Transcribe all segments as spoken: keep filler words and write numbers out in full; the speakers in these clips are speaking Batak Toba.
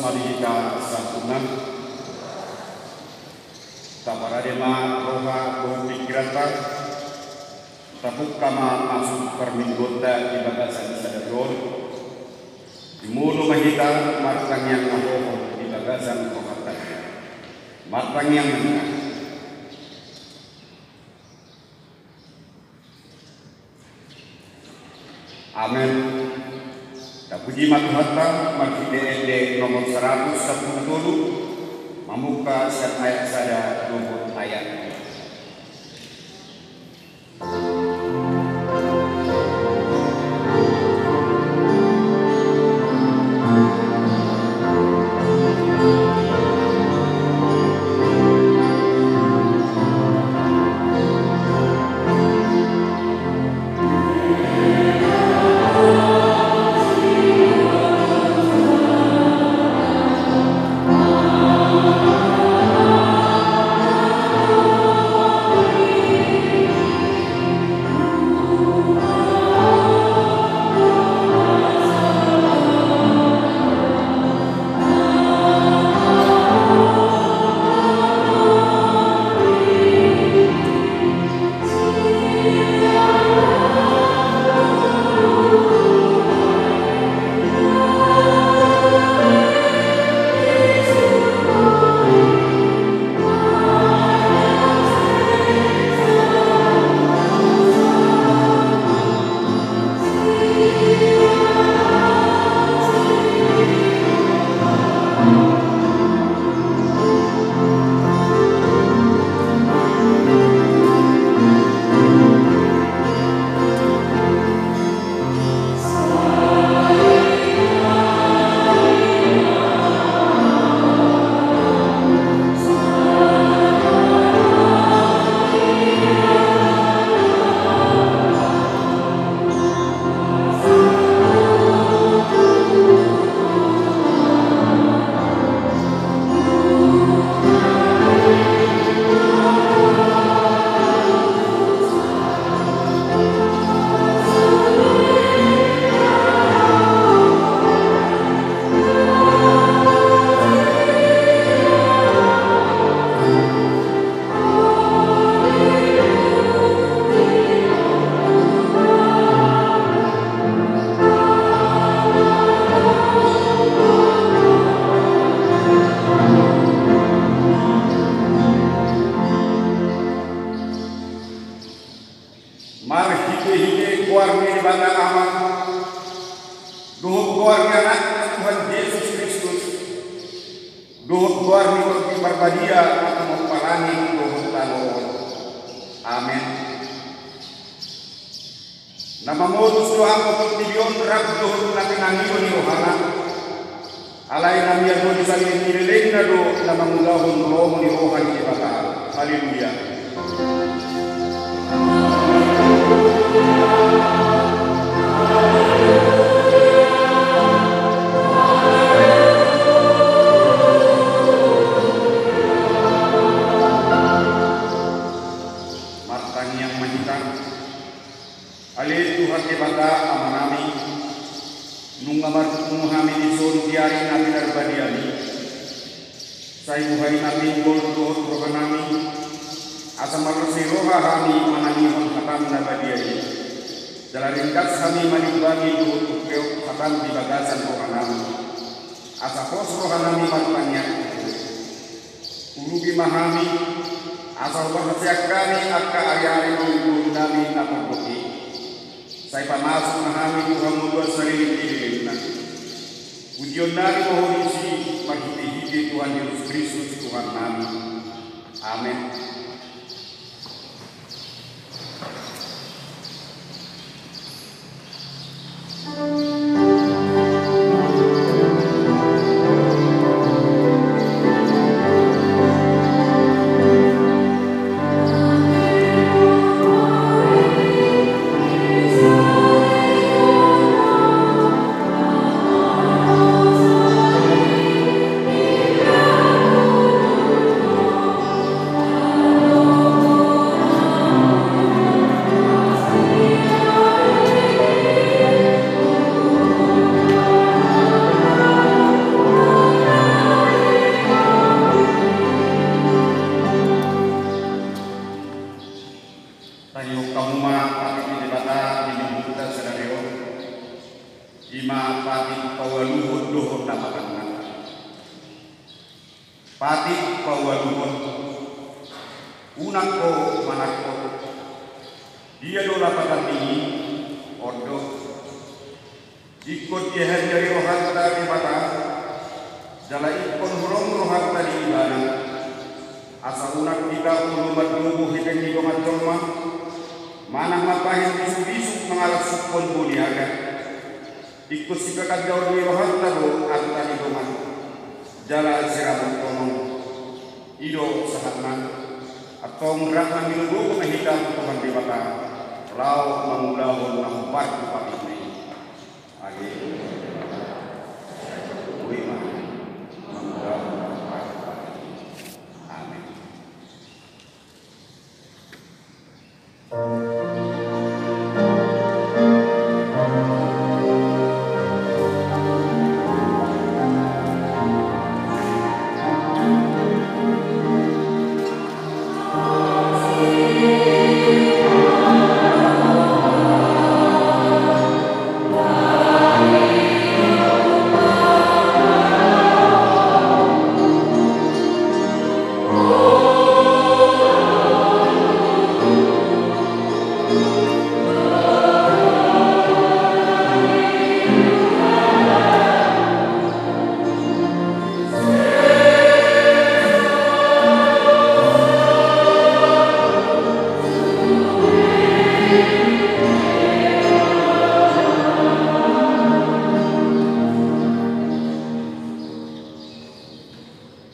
Di hita sampulna, taparade ma roha dohot pingkiranta, tapungka ma masuk parmingguonta di bagasan sadari on. Jumolo ma hita martangiang na hohom di bagasan rohanta. Martangiang ma hita. Amen. Tapuji ma Tuhanta, marhite ende nomor saratus sampulu tolu, mamungka sian ayat sada dohot ayat dua. Marhitehite goar ni Debata Ama, dohot goar ni Anakna Tuhan Jesus Kristus, dohot goar ni Tondi Parbadia na tumompa langit dohot tano on. Amen. Na mamotus do hamu portibi on rap dohot na pinangido ni rohana. Alai na mian do di saleleng ni lelengna do na mangulahon lomo ni roha ni Debata. Haleluya. Martangiang ma hita. Ale Tuhan Debata Amanami, nunga marpungu hami dison di ari na pinarbadiami. Sai buhai ma pinggol dohot rohanami, asa marlas ni roha hami manangihon hatam na badia i. Jala ringgas hami manimbangi dohot mangkeok hatam di bagasan rohanami. Asa pos rohanami martangiang tu Ho. Urupi ma hami, asa hupasahat hami angka ari-ari ni ngolunami na tondok i. Sai pamasuk ma hami tu hangoluan saleleng ni lelengna. Pujionnami ma Ho disi, marhite-hite Tuhan Jesus Kristus Tuhannami. Amen. I ma patik paualuhon dohot lapatanna. Patik paualuhon. Unang ho manangkok. Dia do lapatan ni i? On do. Ingkon diajari rohanta Debata, jala ingkon holong rohanta di Ibana. Asa unang hita olo mandomu hepeng ni dongan jolma, manang mambahen bisuk-bisuk mangalap sungkun boniaga. Ingkon sipagandaon ni rohanta do arta ni dongan, jala siramothon. I do sahatna. Antong rap mangido gogo ma hita tu Tuhan Debata, laho mangulahon na hombar tu patikna i. Age. Boi ma. Mangulahon na hombar tu patikna i. Amen.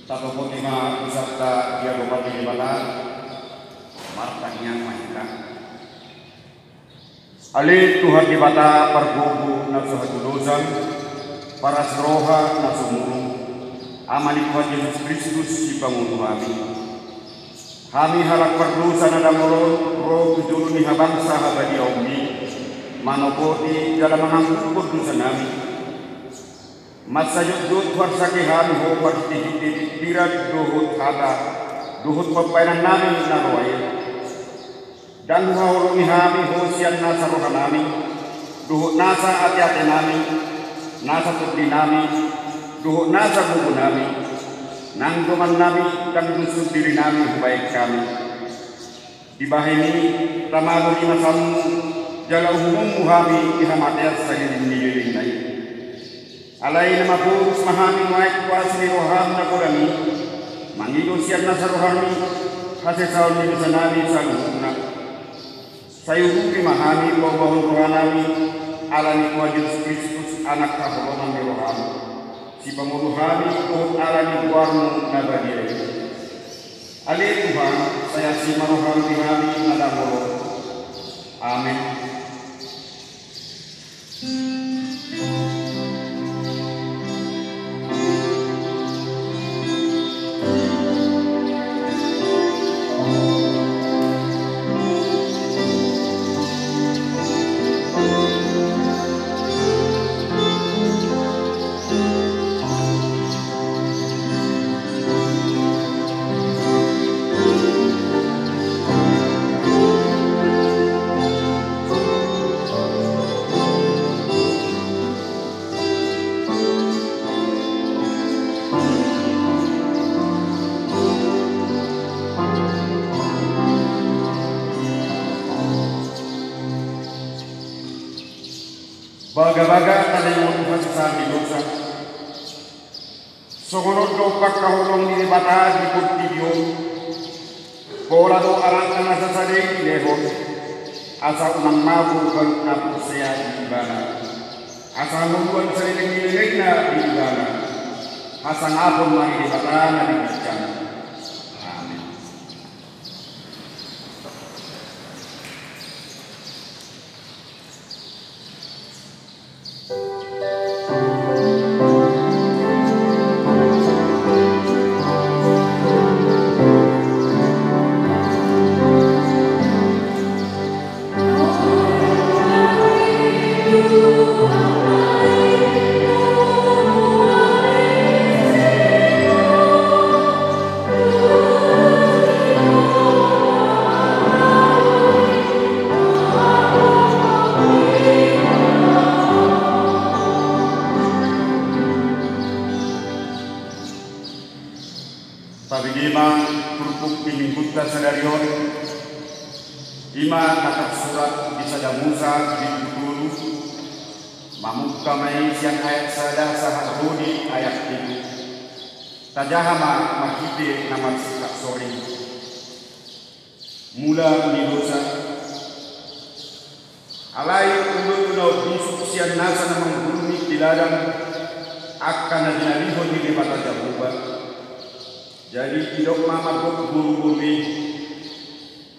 Tatopoti ma husanta di adopan ni Debata, martangiang ma hita. Ale Tuhan Debata pargogo na so hatudosan, paras roha na so murung, Ama ni Tuhan Jesus Kristus sipangolu hami. Hami halak pardosa na dangol on ro tu jolo ni habangsa habadiaonmi, manopoti jala mangampuhon dosanami. Mansai jotjot huarsake hami Ho marhitehite pikiran dohot hata dohot pambahenannami na roa i. Ndang huhaholongi hami Ho sian nasa rohanami dohot nasa ateatenami, nasa tondinami dohot nasa gogonami, nang dongannami, ndang dung songon dirinami hubahen hami. Dibahen i, tama do nimasanmu jala uhumonmu hami di hamatean saleleng ni lelengna i. Alai na maporus ma hami nuaeng tu asi ni roham na godang i, mangido sian nasa rohami hasesaon ni dosanami saluhutna. Sai urupi ma hami paubahon rohanami ala ni Tuhan Jesus Kristus, Anak haholongan ni roham, sipangolu hami dohot ala ni goarmu na badia i. Ale Tuhan, sai asi ma roham di hami na dangol on. Amen. Bagabaga taringot hasesaan ni dosa. Songon on do pangkaholongan ni Debata di portibi on. Pola do Anakna na sasada i dilehon, asa unang mate ganup na porsea di Ibana, asa hangoluan saleleng ni lelengna di Ibana. Hasangapon ma di Debata na di ginjang. Amen. Ima turpuk ni minggunta sadari on, ima na tarsurat di Sada Musa bindu tolu, mamungka ma i sian ayat sada sahat ro di ayat pitu. Tajaha ma marhite na marsingkat sori. Mula ni dosa. Alai unduk na umbisuk sian nasa na manggulumi di ladang angka na jinalihon ni Debata Jahowa. Jadi didok ma margok boruboru i: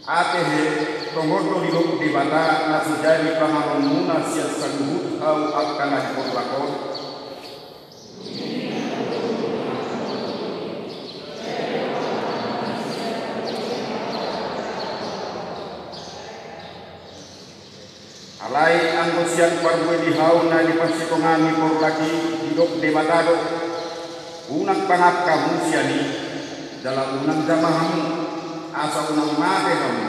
Ate he, tongon do didok Debata na so jadi panganonmuna sian saluhut hau angka na di porlak on? Alai anggo sian parbue ni hau na di parsitongaan ni porlak i, didok Debata do: Unang pangap hamu sian i, jala unang jama hamu, asa unang mate hamu.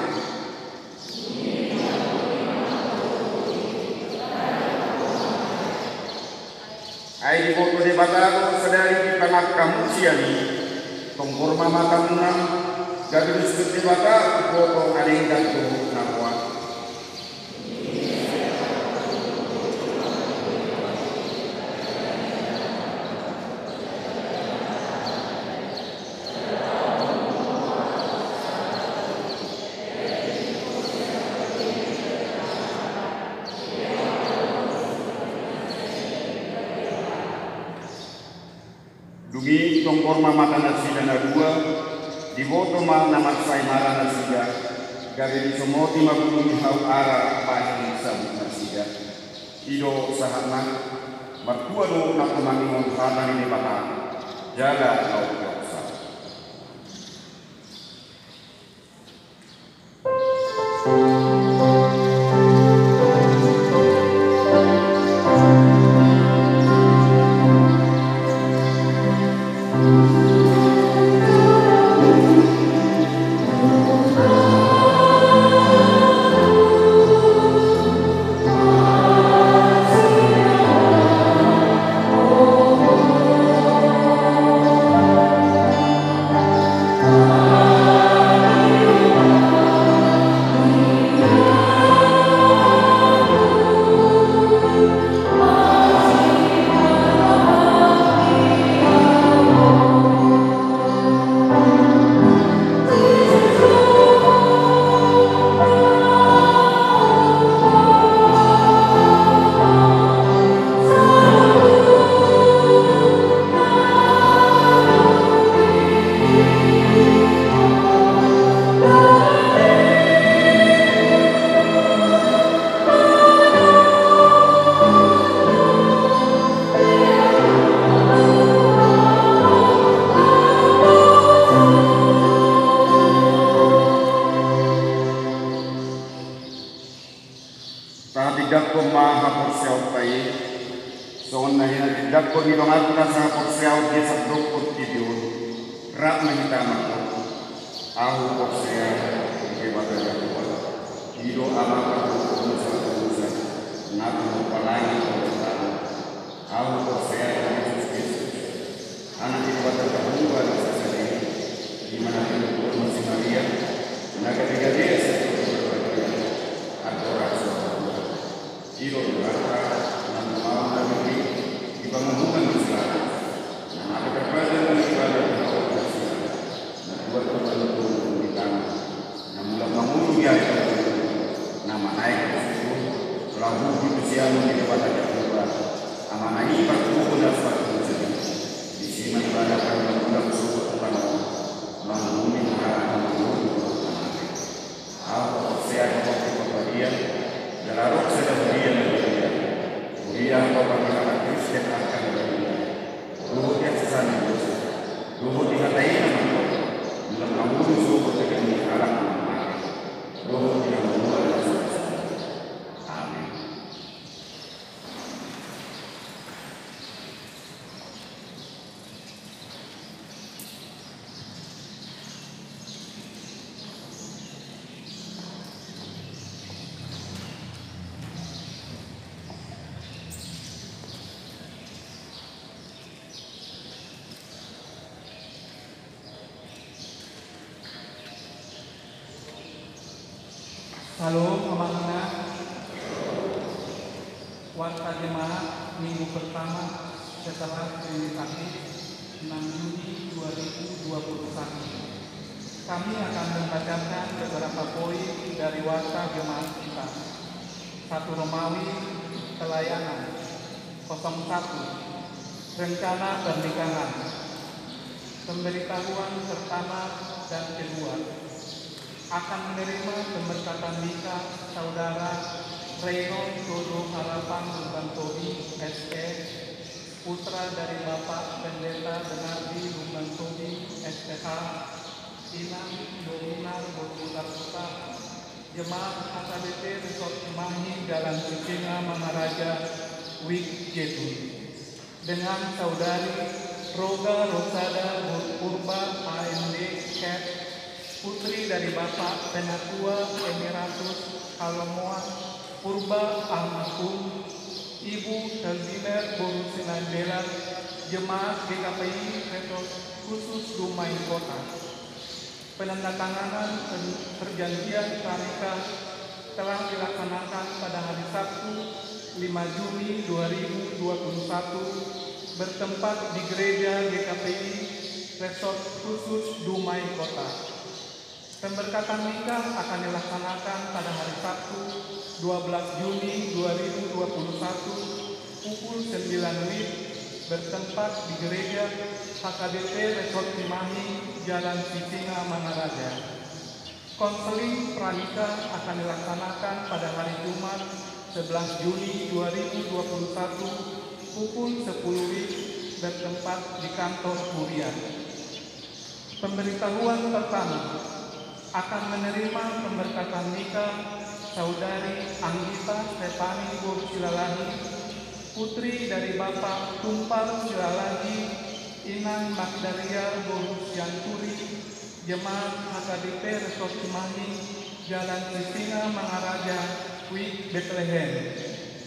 Ai diboto Debata do sadari dipangap hamu sian i, tonggor ma matamuna, gabe dison Debata boto na denggan dohot na roa. Dung i tonggor ma mata nasida na dua, diboto ma na marsaimara nasida, gabe disomoti ma bulung ni hau ara bahen sabut nasida. I do sahatna. Martua do na tumangihon hata ni Debata, jala laho pinasahat. Tahatindangkon ma haporseaonta i, songon na hinatindangkon ni donganta sahaporseaon di sandok portibi on. Rap ma hita mardoa. Ahu porsea di Debata Jahowa, i do Amanta dohot Tuhan Jahowa, na tumompa langit dohot tano. Ahu porsea di Jesus Kristus, Anak ni Debata Jahowa na sasada i, i ma na pinatupa ni si Maria, na gabe gabe sian Tondi Porbadia, andorang so hahua. I do Tuhanta, na tumaon na mangihut di pangunjunan ni si Lazarus, na mate tarpajal ma Ibana di hau ni Lazarus, na tuat tu panungkunan ni tano. Na mulak mangolu di ari parjolo, na manaek tu surgo, laho huhut tu siamun ni Debata Jahowa, Amana i partubu na so hahuluan i. Disi ma Ibana paima mulak sogot tu tano on, manguhumi halak na mangolu dohot na mate. Ahu porsea di Tondi Porbadia, jala ro sada huria na badia, huria haposan ni halak Kristen angka na badia, dohot di hasesaan ni dosa, dohot di hata i na mandok, mulak mangolu sogot tu daging ni halak na mate, dohot di hamuliaon na so hahuluan i. Amin. Halo, Amang Inang. Warta Jemaat minggu pertama setelah Trinitatis, enam Juni dua ribu dua puluh satu. Kami akan membacakan beberapa poin dari Warta Jemaat kita. Satu Romawi, pelayanan. Kosong satu, rencana pernikahan. Pemberitahuan pertama dan kedua. Akan menerima pemberkatan nikah Saudara Reynold Todo Harapan Lumban Tobing, S E, putra dari Bapak Pendeta Bernardi Lumban Tobing, S P H, Inang Domina Botuta Putra, Jemaat H K B P Resort Cimahi, Jalan Sisingamangaraja, Wijk Zaitun. Dengan Saudari Roga Rosada Purba, A M D, Kep, putri dari Bapak Penatua Emeritus Halomoa Purba almarhum, Ibu Helziner boru Sinambela, Jemaat G K P I Resort Khusus Dumai Kota. Penandatanganan per-, perjanjian pranikah telah dilaksanakan pada hari Sabtu, lima Juni dua ribu dua puluh satu, bertempat di Gereja G K P I Resort Khusus Dumai Kota. Pemberkatan nikah akan dilaksanakan pada hari Sabtu, dua belas Juni dua ribu dua puluh satu, pukul sembilan WIB, bertempat di Gereja H K B P Resort Cimahi, Jalan Sisingamangaraja. Konseling pranikah akan dilaksanakan pada hari Jumat, sebelas Juni dua ribu dua puluh satu, pukul sepuluh WIB, bertempat di kantor kuria. Pemberitahuan pertama, akan menerima pemberkatan nikah Saudari Anggita Stefani boru Silalahi, putri dari Bapak Tumpal Silalahi, Inang Magdalia boru Sianturi, Jemaat H K B P Resort Cimahi, Jalan Sisingamangaraja, Wijk Betlehem.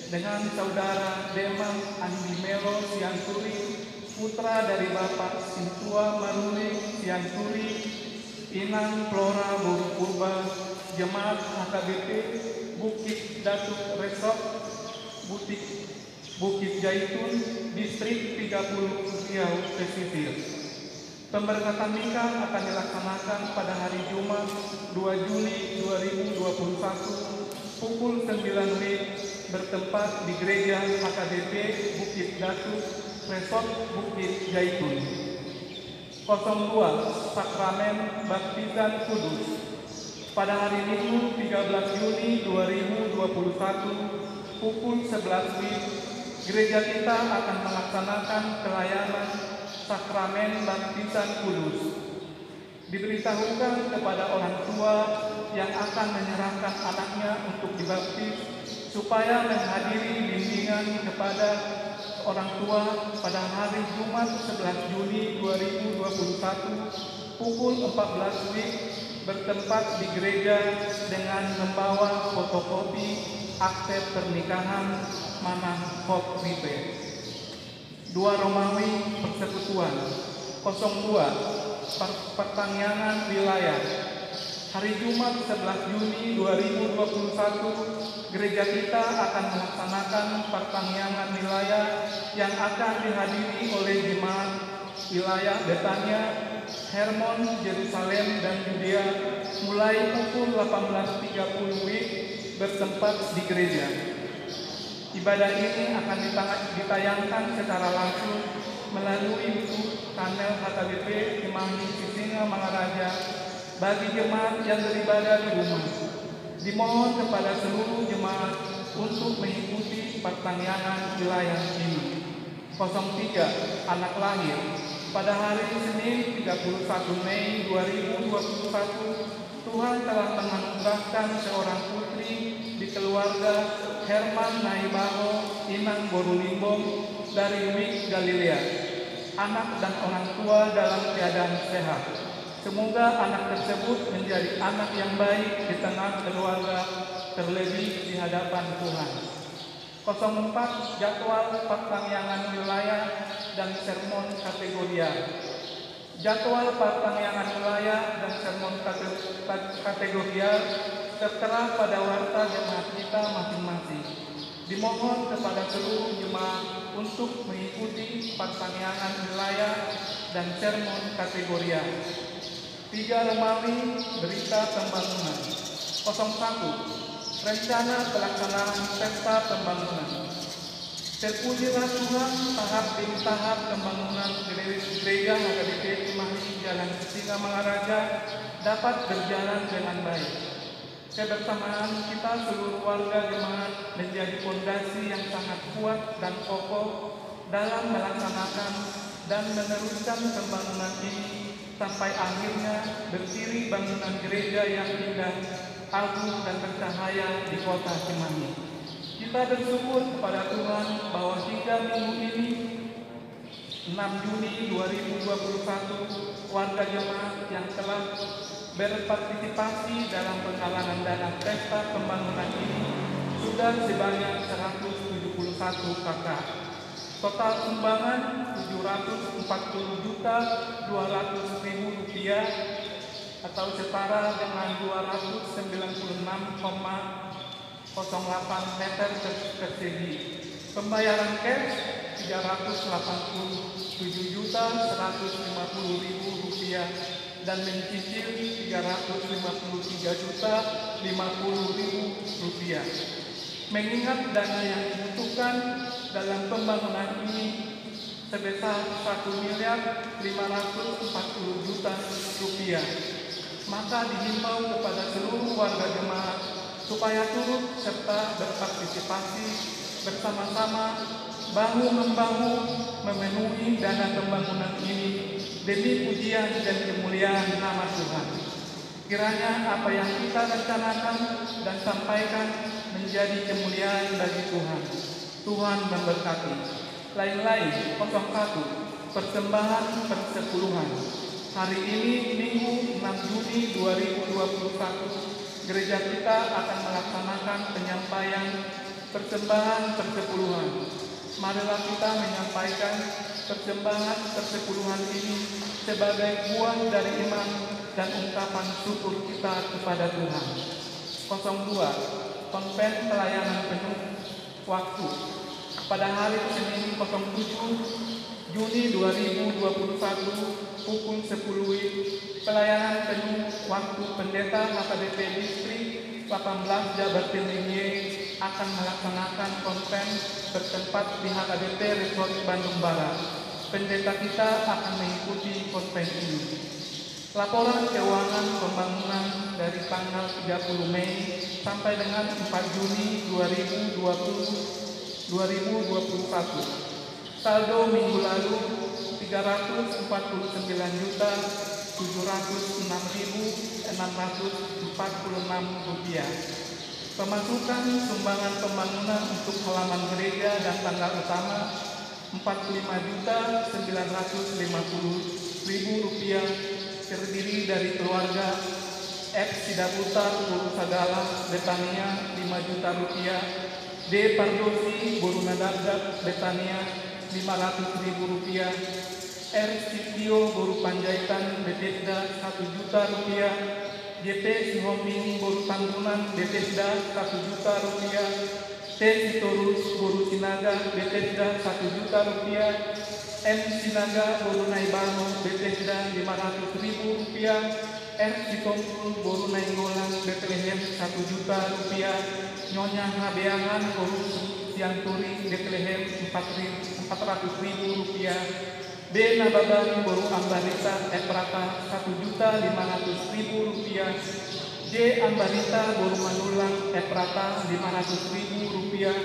Dengan Saudara Demang Andi Melo Sianturi, putra dari Bapak Sintua Maruli Sianturi, Inang Flora boru Purba, Jemaat H K B P Bukit Datuk Resort, Bukit, Bukit Zaitun, Distrik tiga puluh Riau Pesisir. Pemberkatan nikah akan dilaksanakan pada hari Jumat, dua Juli dua ribu dua puluh satu, pukul sembilan WIB, bertempat di Gereja H K B P Bukit Datuk, Resort Bukit Zaitun. Kosong dua, Sakramen Baptisan Kudus. Pada hari Minggu, tiga belas Juni dua ribu dua puluh satu, pukul sebelas WIB, gereja kita akan melaksanakan pelayanan Sakramen Baptisan Kudus. Diberitahukan kepada orang tua yang akan menyerahkan anaknya untuk dibaptis, supaya menghadiri bimbingan kepada orang tua pada hari Jumat, sebelas Juni dua ribu dua puluh satu, pukul empat belas WIB, bertempat di gereja dengan membawa fotokopi akte pernikahan manang hot ripe. Dua Romawi, persekutuan. Kosong dua, per-, pertangiangan wilayah. Hari Jumat, sebelas Juni dua ribu dua puluh satu, gereja kita akan melaksanakan pertangiangan wilayah yang akan dihadiri oleh jemaat wilayah Betania, Hermon, Yerusalem, dan Yudea, mulai pukul delapan belas tiga puluh WIB, bertempat di gereja. Ibadah ini akan ditanga-, ditayangkan secara langsung melalui YouTube channel H K B P Cimahi Sisingamangaraja bagi jemaat yang beribadah di rumah. Dimohon kepada seluruh jemaat untuk mengikuti pertangiangan wilayah ini. Kosong tiga, anak lahir. Pada hari Senin, tiga puluh satu Mei dua ribu dua puluh satu, Tuhan telah menganugerahkan seorang putri di keluarga Herman Naibaho, Inang boru Limbong, dari Wijk Galilea. Anak dan orang tua dalam keadaan sehat. Semoga anak tersebut menjadi anak yang baik di tengah keluarga, terlebih di hadapan Tuhan. Kosong empat, jadwal pertangiangan wilayah dan sermon kategorial. Jadwal pertangiangan wilayah dan sermon kate-, kat-, kategorial Tertera pada warta jemaat kita masing-masing. Dimohon kepada seluruh jemaat untuk mengikuti partangiangan wilayah dan sermon kategorial. Tiga Romawi, berita pembangunan. Kosong satu, rencana pelaksanaan pesta pembangunan. Terpujilah Tuhan, tahap demi tahap pembangunan gere-, gereja H K B P Cimahi Jalan Singamangaraja dapat berjalan dengan baik. Kebersamaan kita seluruh warga jemaat menjadi fondasi yang sangat kuat dan kokoh dalam melaksanakan dan meneruskan pembangunan ini sampai akhirnya berdiri bangunan gereja yang indah, agung, dan bercahaya di kota Cimahi. Kita bersyukur kepada Tuhan bahwa hingga minggu ini, enam Juni dua ribu dua puluh satu, warga jemaat yang telah berpartisipasi dalam penggalangan dana pesta pembangunan ini sudah sebanyak seratus tujuh puluh satu K K. Total sumbangan tujuh ratus empat puluh juta dua ratus ribu rupiah atau setara dengan dua ratus sembilan puluh enam koma kosong delapan meter per-, persegi. Pembayaran cash tiga ratus delapan puluh tujuh juta seratus lima puluh ribu rupiah dan mencicil tiga ratus lima puluh tiga juta lima puluh ribu rupiah. Mengingat dana yang dibutuhkan dalam pembangunan ini sebesar satu miliar lima ratus empat puluh juta rupiah. Maka dihimbau kepada seluruh warga jemaat supaya turut serta berpartisipasi bersama-sama, bahu-membahu, memenuhi dana pembangunan ini demi pujian dan kemuliaan nama Tuhan. Kiranya apa yang kita rencanakan dan sampaikan menjadi kemuliaan bagi Tuhan. Tuhan memberkati. Lain-lain, kosong satu, persembahan persepuluhan. Hari ini, Minggu enam Juni dua ribu dua puluh satu, gereja kita akan melaksanakan penyampaian persembahan persepuluhan. Marilah kita menyampaikan persembahan persepuluhan ini sebagai buah dari iman dan ungkapan syukur kita kepada Tuhan. Kosong dua, konven pelayanan penuh waktu. Pada hari Senin kosong tujuh Juni dua ribu dua puluh satu pukul sepuluh W I B, pelayanan penuh waktu Pendeta H K B P Distrik delapan belas Jabar Keling Y akan melaksanakan konven bertempat di H K B P Resort Bandung Barat. Pendeta kita akan mengikuti konven ini. Laporan keuangan pembangunan dari tanggal tiga puluh Mei sampai dengan empat Juni dua ribu dua puluh, dua ribu dua puluh satu. Saldo minggu lalu, tiga ratus empat puluh sembilan juta tujuh ratus enam ribu enam ratus empat puluh enam rupiah. Pemasukan sumbangan pembangunan untuk halaman gereja dan tangga utama, empat puluh lima juta sembilan ratus lima puluh ribu rupiah, terdiri dari keluarga F Sidabutar Boru Sagala Betania, lima juta rupiah, D Pardosi Boru Nadabdab Betania, lima ratus ribu rupiah, R Sitio Boru Panjaitan Bethesda, satu juta rupiah, J P Sihombing Boru Tambunan Bethesda, satu juta rupiah, T Sitorus Boru Sinaga Bethesda, satu juta rupiah, M Sinaga Boru Naibaro Bethesda, lima ratus ribu rupiah, R Sitompul Boru Nainggolan Betlehem, satu juta rupiah, Nyonya Habeangan Boru Sianturi Betlehem, empat ribu, empat ratus ribu rupiah, B Nababan Boru Ambarita Efrata, satu juta lima ratus ribu rupiah, J Ambarita Boru Manulang Efrata, lima ratus ribu rupiah,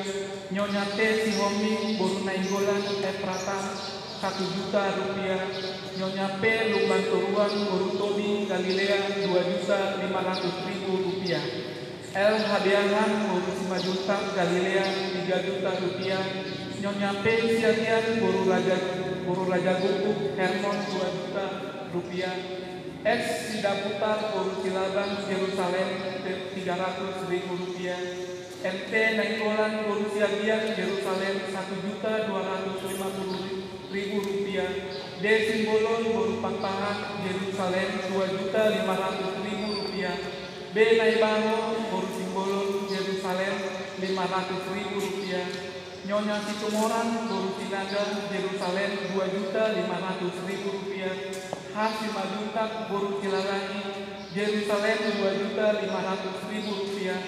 Nyonya T Sihombing Boru Nainggolan Efrata, satu juta rupiah, Nyonya P Lumbantoruan Boru Tobing Galilea, dua juta lima ratus ribu rupiah. L Habeangan Boru Simanjuntak Galilea, tiga juta rupiah, Nyonya P Siagian Boru Raja, Boru Raja Gukguk Hermon, dua juta rupiah, S Sidabutar Boru Silaban Jerusalem, tiga ratus ribu rupiah, M T Nainggolan Boru Siagian Jerusalem, satu juta dua ratus lima puluh ribu rupiah, D Simbolon Boru Pakpahan Jerusalem, dua juta lima ratus ribu rupiah, B. Naibaro boru Simbolon, Jerusalem, lima ratus ribu rupiah. Nyonya Situmorang boru Sinaga, Jerusalem, dua juta lima ratus ribu rupiah. H. Simanjuntak boru Silalangi, Jerusalem, dua juta lima ratus ribu rupiah.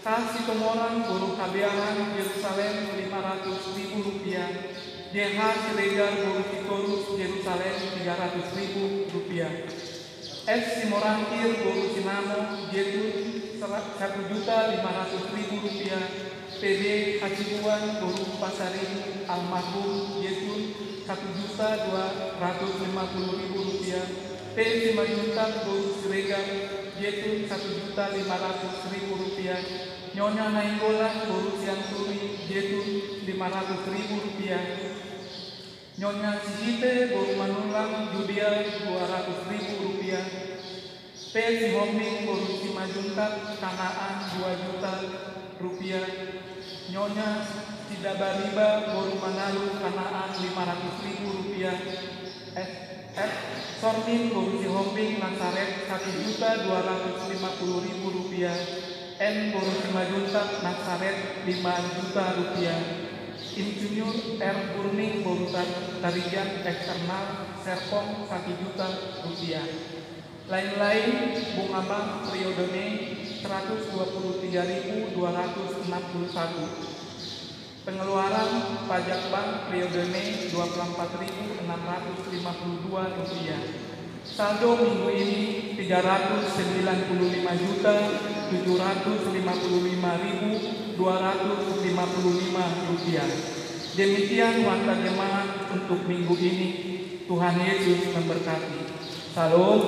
K. Situmorang boru Habeahan, Jerusalem, lima ratus ribu rupiah. J. H. Siregar boru Sitorus, Jerusalem, tiga ratus ribu rupiah. S. Simorangkir boru Sinamo, Jetun, sera-, satu juta lima ratus ribu rupiah. P. B. Hasibuan boru Pasaribu, almarhum, Jetun, satu juta dua ratus lima puluh ribu rupiah. P. Simanjuntak boru Siregar, Jetun, satu juta lima ratus ribu rupiah. Nyonya Nainggolan boru Sianturi, Jetun, lima ratus ribu rupiah. Nyonya Sihite boru Manullang, Judea, dua ratus ribu rupiah. P. Sihombing boru Simanjuntak, Kanaan, dua juta rupiah. Nyonya Sidabariba boru Manalu, Kanaan, lima ratus ribu rupiah. F. F. Sormin boru Sihombing, Nasaret, satu juta dua ratus lima puluh ribu rupiah. N. Boru Simanjuntak, Nasaret, lima juta rupiah. Insinyur R. Burning boru Tar-, Tarigan, eksternal, Serpong, satu juta rupiah. Lain-lain, bunga bank periode Mei, seratus dua puluh tiga ribu dua ratus enam puluh satu. Pengeluaran pajak bank periode Mei, dua puluh empat ribu enam ratus lima puluh dua rupiah. Saldo minggu ini, tiga ratus sembilan puluh lima juta tujuh ratus lima puluh lima ribu dua ratus lima puluh lima rupiah. Demikian warta jemaat untuk minggu ini. Tuhan Yesus memberkati. Syalom.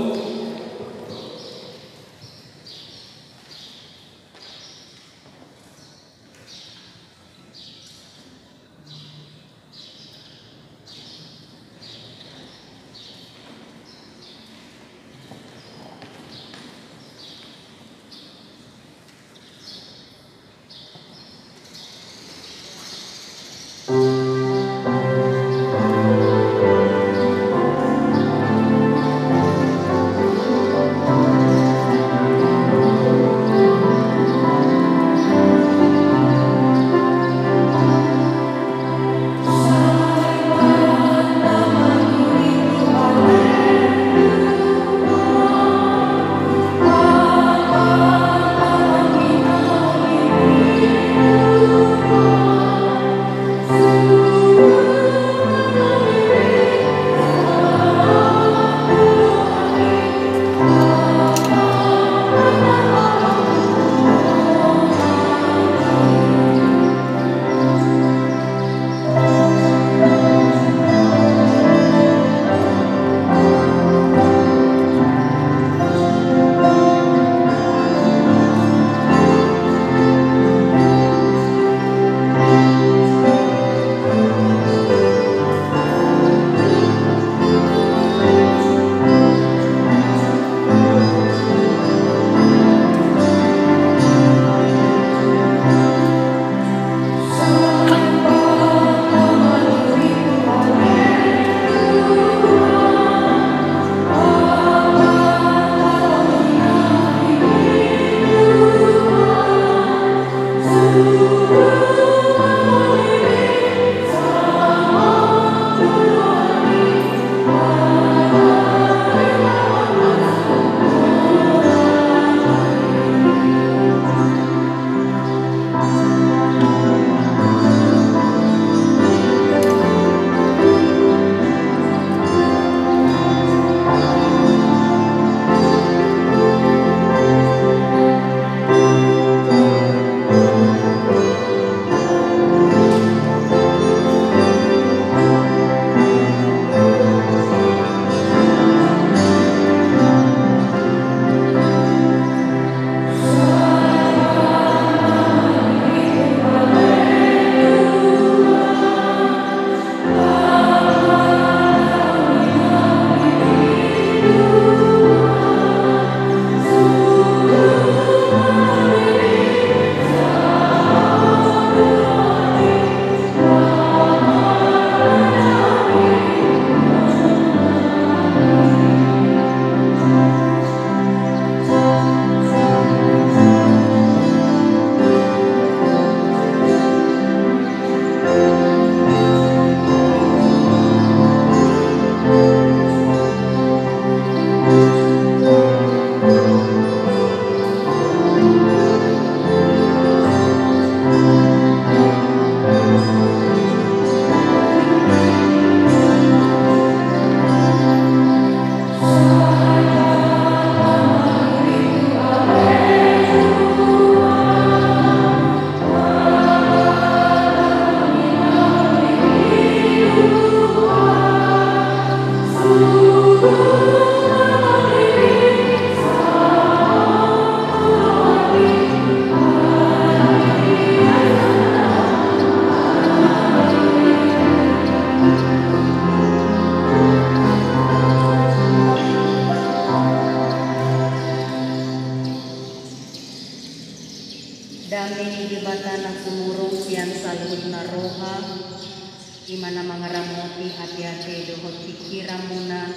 Mana mangaramoti ateate dohot pingkiranmuna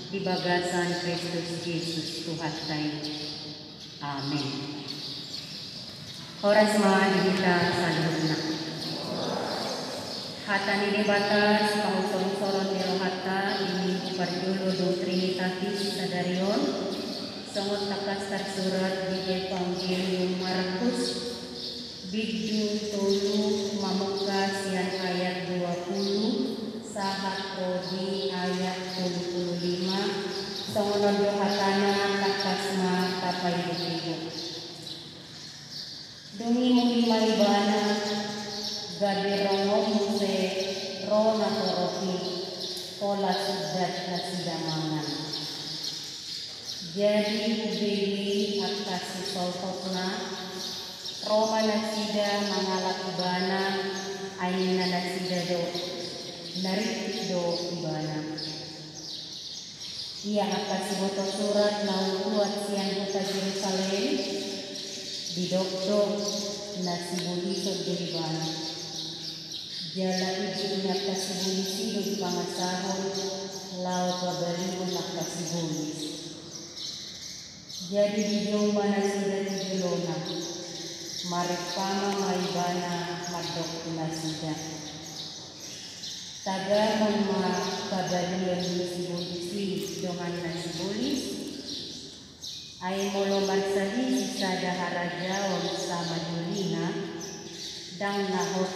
di bagasan Kristus Jesus Tuhanta i. Amen. Horas ma di hita saluhutna. Hata ni Debata sipahusorhusoron ni rohanta di Minggu parjolo dung Trinitatis sadari on, songon tangkas tarsurat di Evangelium Markus, bindu tolu, mamungka sian ayat dua pulu sahat ro di ayat tolu pulu lima. Songon on do hatana, tangkas ma tapaihutihut. Dung i muli ma ibana, gabe rongon muse ro natorop i, pola sundat nasida mangan. Jadi hubege angka sisolhotna, ro ma nasida mangalap ibana, ai ninna nasida do, na ringkot do ibana. Ia angka siboto surat naung tuat sian huta Jerusalem, didok do na sibolis on do ibana. Jala ibu ni angka sibolis i do dipangasahon laho pabalihon angka sibolis. Jadi dijou ma nasida tu jolona, marimpama ma ibana mandok tu nasida. Tagamon ma pabalihon ni sibolis i dongan na sibolis. Ai molo marsalisi sada harajaon sama jolina, ndang na hot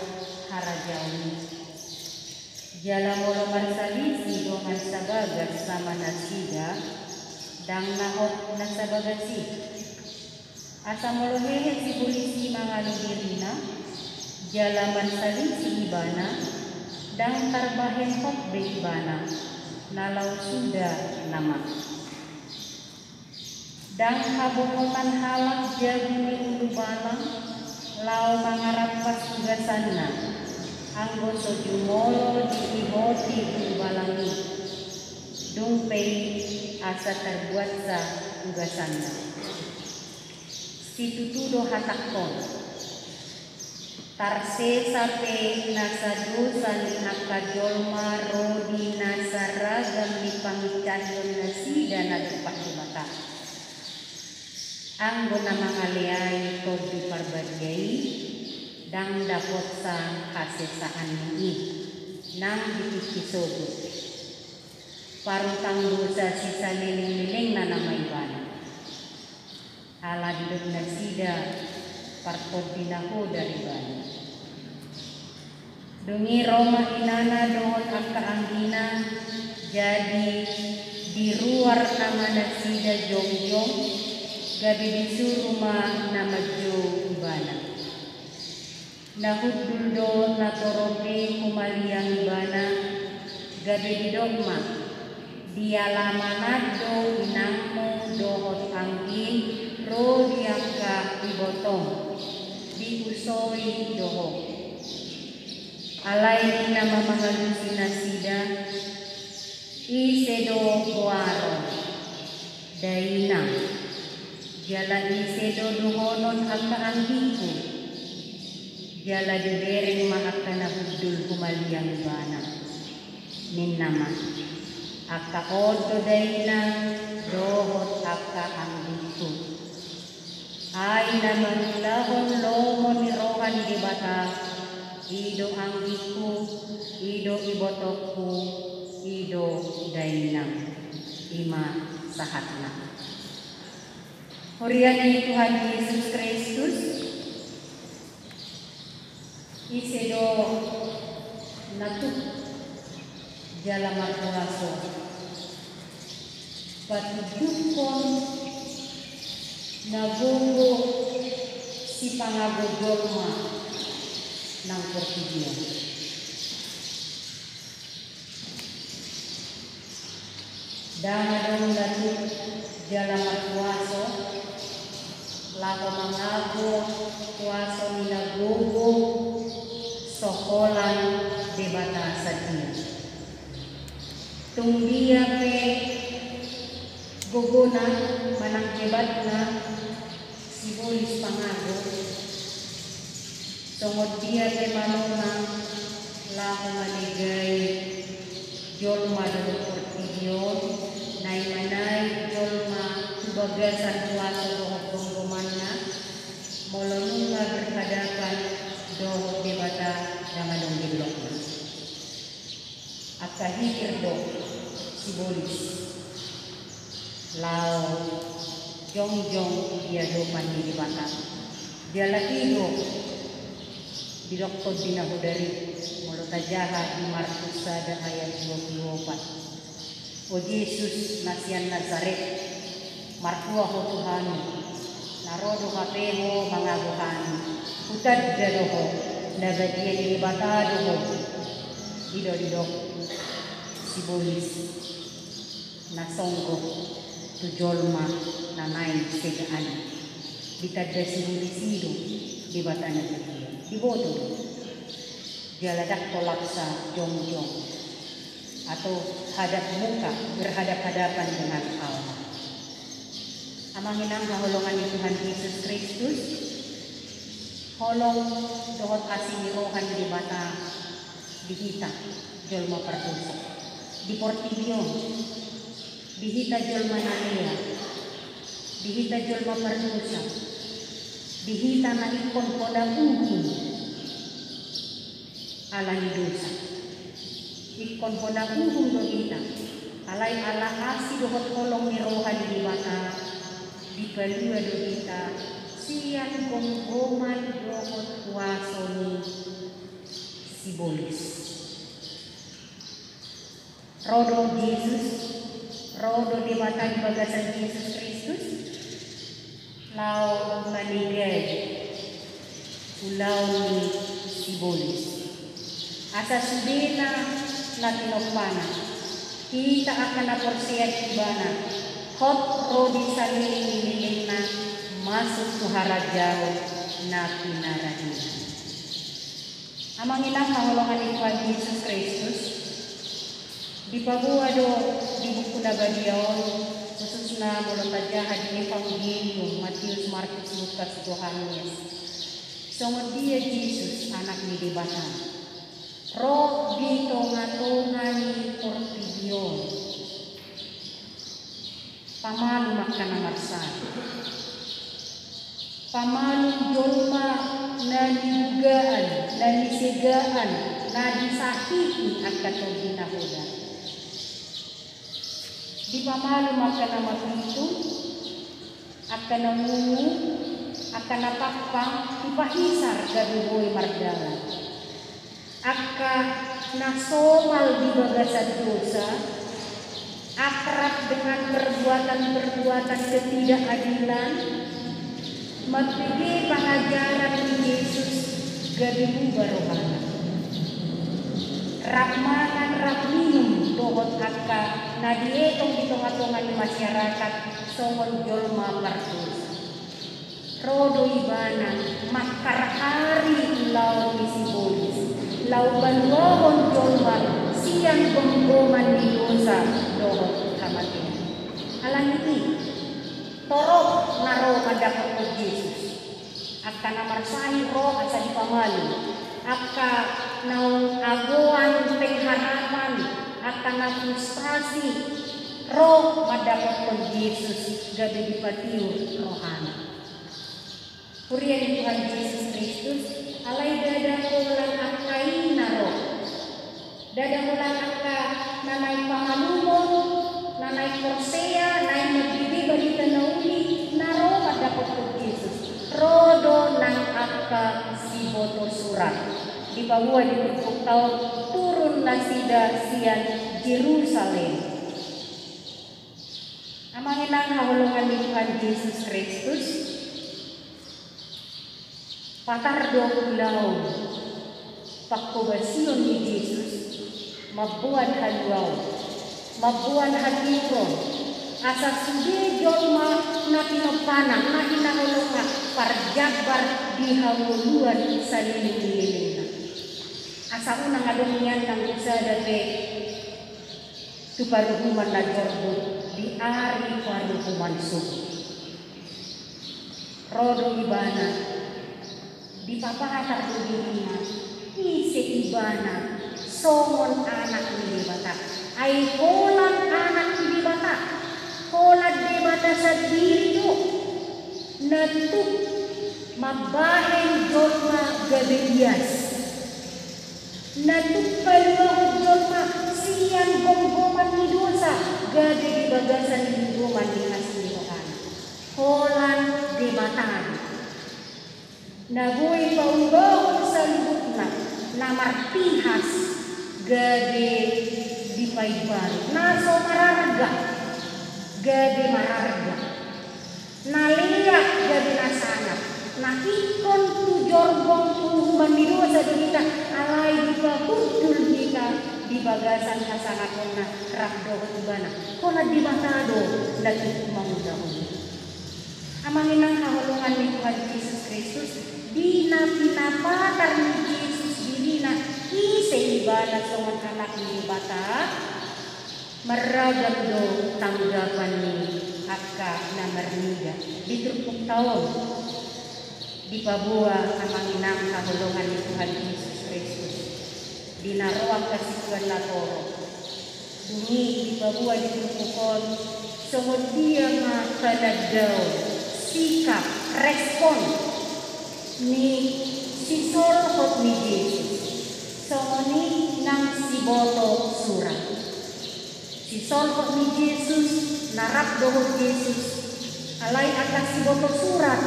harajaon i. Jala molo marsalisi dongan sabagas sama nasida, ndang na hot na sabagas i. Asa molo hehe sibolis i mangalo dirina, jala marsalisi ibana, ndang tarbahen hot be ibana, na laho suda nama. Ndang habongotan halak jabu ni ulubalang laho mangarampas ugasanna, anggo so jumolo diihoti ulubalang i. Dung pe i asa tarbuatsa ugasanna. Situtu do hatangkon. Tarsesa pe nasa dosa ni angka jolma ro di nasa ragam ni pangincahion nasida na dompak Debata. Anggo na mangaleai Tondi Parbadia i, ndang dapotsa hasesaan ni i, nang di tingki sogot. Parutang dosa sisaleleng-lelengna nama ibana. Ala didok nasida partondi na hodar ibana. Dung i ro ma inana dohot angka anggina, jadi diruar nama nasida jongjong, gabe disuru ma na manjou ibana. Na hundul do natorop i humaliang ibana, gabe didok ma, di alaman an do inangmu dohot anggim ro di angka ibotom, diusoi do ho. Alai ninna ma mangalusi nasida, ise do goaron, dainang, jala ise do dohonon angka anggingku? Jala dibereng ma angka na hundul humaliang ibana. Ninna ma, angka on do dainang dohot angka anggingku. Ai na mangulahon lomo ni roha ni Debata, i do anggingku, i do ibotongku, i do dainang. I ma sahatna. Huria ni Tuhan Jesus Kristus, ise do na tuk jala marpuaso? Patundukkon na gogo sipangago jolma nang portibi on. Ndang adong na tuk jala marpuaso laho mangago puaso ni na gogo so holan Debata sadia. Tung dia pe gogona manang hebatna sibolis pangago, songon dia pe manona Laho manegai jolma dohot portibi on, na i ma na i jolma tu bagasan kuaso dohot gomgomanna, molo nunga berhadapan dohot Debata, ndang adong gellokna. Angka hikir do sibolis laho jongjong di adopan ni Debata. Jala i do didok Tondi na Hodari, molo tajaha di Markus sada ayat dua pulu opat. O Jesus na sian Nazaret, martua ho tu hami. Na ro do hape ho mangago hami. Hutanda do ho, na badia ni Debata do ho. I do didok sibolis na songgop tu jolma na naeng segaan. Ditanda sibolis i do Debata na badia. Diboto do. Jala ndang tolap sa jongjong atau hadap muka, berhadap-hadapan dengan Allah. Amang inang haholongan ni Tuhan Jesus Kristus, holong dohot asi ni roha ni Debata di hita jolma pardosa di portibi on, di hita jolma na lea, di hita jolma pardosa, di hita na ingkon hona uhum ala ni dosa. Ingkon hona uhum do hita, alai ala asi dohot holong ni roha ni Debata, dipalua do hita sian gomgoman dohot kuaso ni sibolis. Ro do Jesus, ro do Debata di bagasan Jesus Kristus, laho manegai ulaon ni sibolis. Asa sudena na tinompana, hita angka na porsea di Ibana, hot ro di saleleng ni lelengna, masuk tu harajaon na pinaradinan. Amang inang haholongan ni Tuhan Jesus Kristus, dipaboa do di buku na badia on, khususna molo tajaha di Evangelium Matius, Markus, Lukas, Johannes. Songon dia Jesus, Anak ni Debata, ro di tonga-tonga ni portibi on. Pamalum angka na marsahi. Pamalum jolma na nibugaan, na nisegaan, na disahiti angka Tondi na Hodar. Dipamalum angka na mapitung, angka na ngungu, angka na pangpang, dipahisar gabe boi mardalan. Angka na somal di bagasan dosa, akrab dengan perbuatan-perbuatan ketidakadilan, mambege pangajaran ni Jesus gabe muba rohana. Rap mangan, rap minum dohot angka na dietong di tonga-tonga ni masyarakat songon jolma pardosa. Ro do Ibana mangkarhari ulaon ni sibolis, laho paluahon jolma sian gomgoman ni dosa dohot hamatean. Alani i, torop na ro mandapothon Jesus. Angka na marsahi ro asa dipamalum, angka naung agoan pengharapan, angka na frustasi ro mandapothon Jesus gabe dipatiur rohana. Huria ni Tuhan Jesus Kristus, alai ndada holan angka i na ro. Ndada holan angka na naeng pamalumon, na naeng porsea, naeng mambege barita na uli, na ro mandapothon Jesus. Ro do nang angka siboto surat. Dipaboa di turpukta on, turun nasida sian Jerusalem. Amang inang haholongan ni Tuhan Jesus Kristus, patar do ulaon panghobasion ni Jesus, mamboan haluaon, mamboan hatiuron, asa sude jolma na tinompana, na hinaholongna, parjambar di hangoluan saleleng ni lelengna. Asa unang adong nian nang tu sada pe tu paruhuman na jorbut di ari paruhuman sogot. Ro do Ibana, dipapatar do dirina, ise Ibana, songon anak ni Debata. Ai holan anak ni Debata, holan Debata sandiri do na tuk mambahen jolma gabe ias, na tuk paluahon jolma sian gomgoman ni dosa, gabe di bagasan gomgoman ni asi ni rohana. Holan Debata do. Na boi paubahon saluhutna, na marpihas gabe dipaimbaru, na so mararga gabe mararga, na leak gabe na sangap, na ingkon tu jorgong tu uhuman ni dosa do hita, alai dipahundul hita di bagasan hasangaponna rap dohot Ibana. Holan Debata do na tuk mangulahon. Amang inang haholongan ni Tuhan Jesus Kristus, di na pinapatar ni Jesus dirina, ise Ibana songon anak ni Debata, marragam do tanggapan ni angka na marnida di turpukta on. Dipaboa amang inang haholongan ni Tuhan Jesus Kristus, di na ro angka situan na torop. Dung i dipaboa di turpuk on songon dia ma panandaon, sikap, respon ni sisolhot ni Jesus, songon i nang siboto surat. Sisolhot ni Jesus, na rap dohot Jesus, alai angka siboto surat,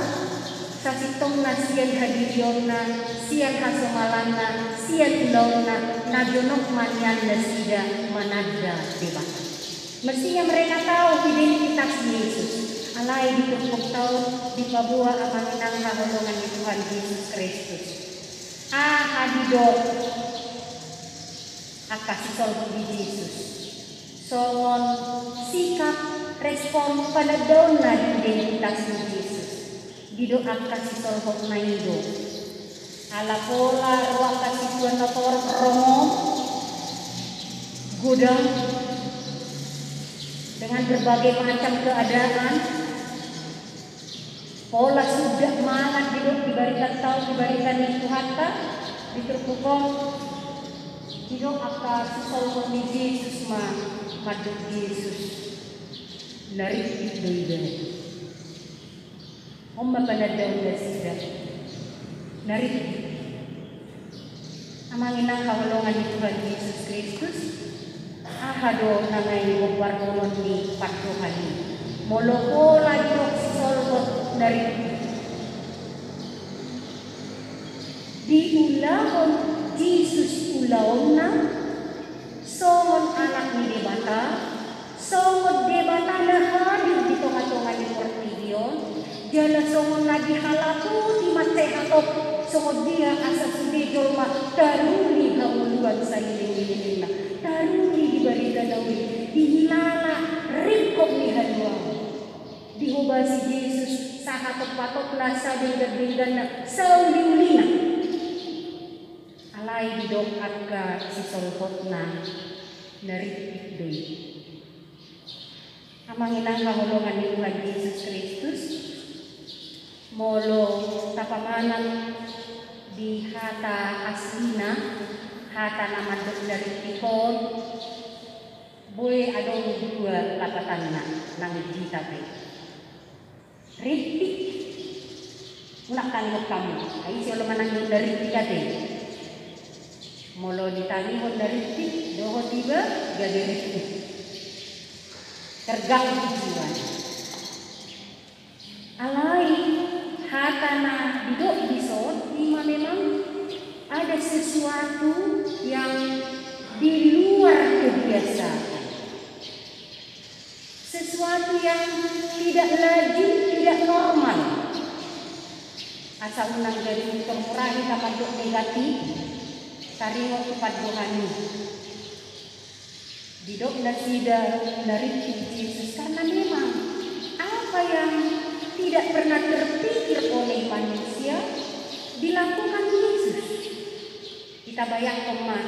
sasintongna sian hadirionna, sian hasomalanna, sian ulaonna, na jonok ma nian nasida mananda Debata. Mestinya mereka tahu identitas Yesus, alai di turpukta on dipaboa amang inang haholongan ni Tuhan Jesus Kristus. Aha didok angka sisolhot ni Jesus songon sikap, respon, panandaonna di identitas ni Jesus? Didok angka sisolhotna i do, ala pola ro angka situan na torop, rongom, godang, dengan berbagai macam keadaan, pola suda mangan, didok di barita tau, di barita ni Tuhanta di turpuk on. Didok angka sisolhot ni Jesus ma mandok Jesus, na ritik do iba. On ma panandaon nasida, na ritik. Amang inang haholongan ni Tuhan Jesus Kristus, aha do na naeng hombar honon ni pandohan i? Molo pola didok sisolhot na ritik, diulahon Jesus ulaonna songon anak ni Debata, songon Debata na hadir di tonga-tonga ni portibi on, jala songon na dihalaputi mansai hatop, songon dia asa sude jolma taruli hangoluan sahileng-hilengna, taruli di barita na uli, dihilala ringkot ni haluaon. Dihobasi Jesus sahatop-hatopna, sadenggan-dengganna, sauli-ulina. Alai didok angka sisolhotna, na ritik do i. Amang inang haholongan ni Tuhan Jesus Kristus, molo tapamanat di hata aslina, hata na mandok na ritik on, boi adong dua lapatanna nang di hita pe. Ritik. Unang tangihon hamu, ai ise olo manangihon na ritik ate. Molo ditangihon na ritik, dohot iba gabe ritik, terganggu jiwana. Alai hata na didok dison ima memang ada sesuatu yang di luar kebiasaan. Sesuatu yang tidak lazim, tidak normal. Asa unang gabe pintor murah hita mandok negatif, taringot tu pandohan i. Didok nasida na ritik Jesus karena memang apa yang tidak pernah terpikir oleh manusia dilakukan Yesus. Hita bayangkon ma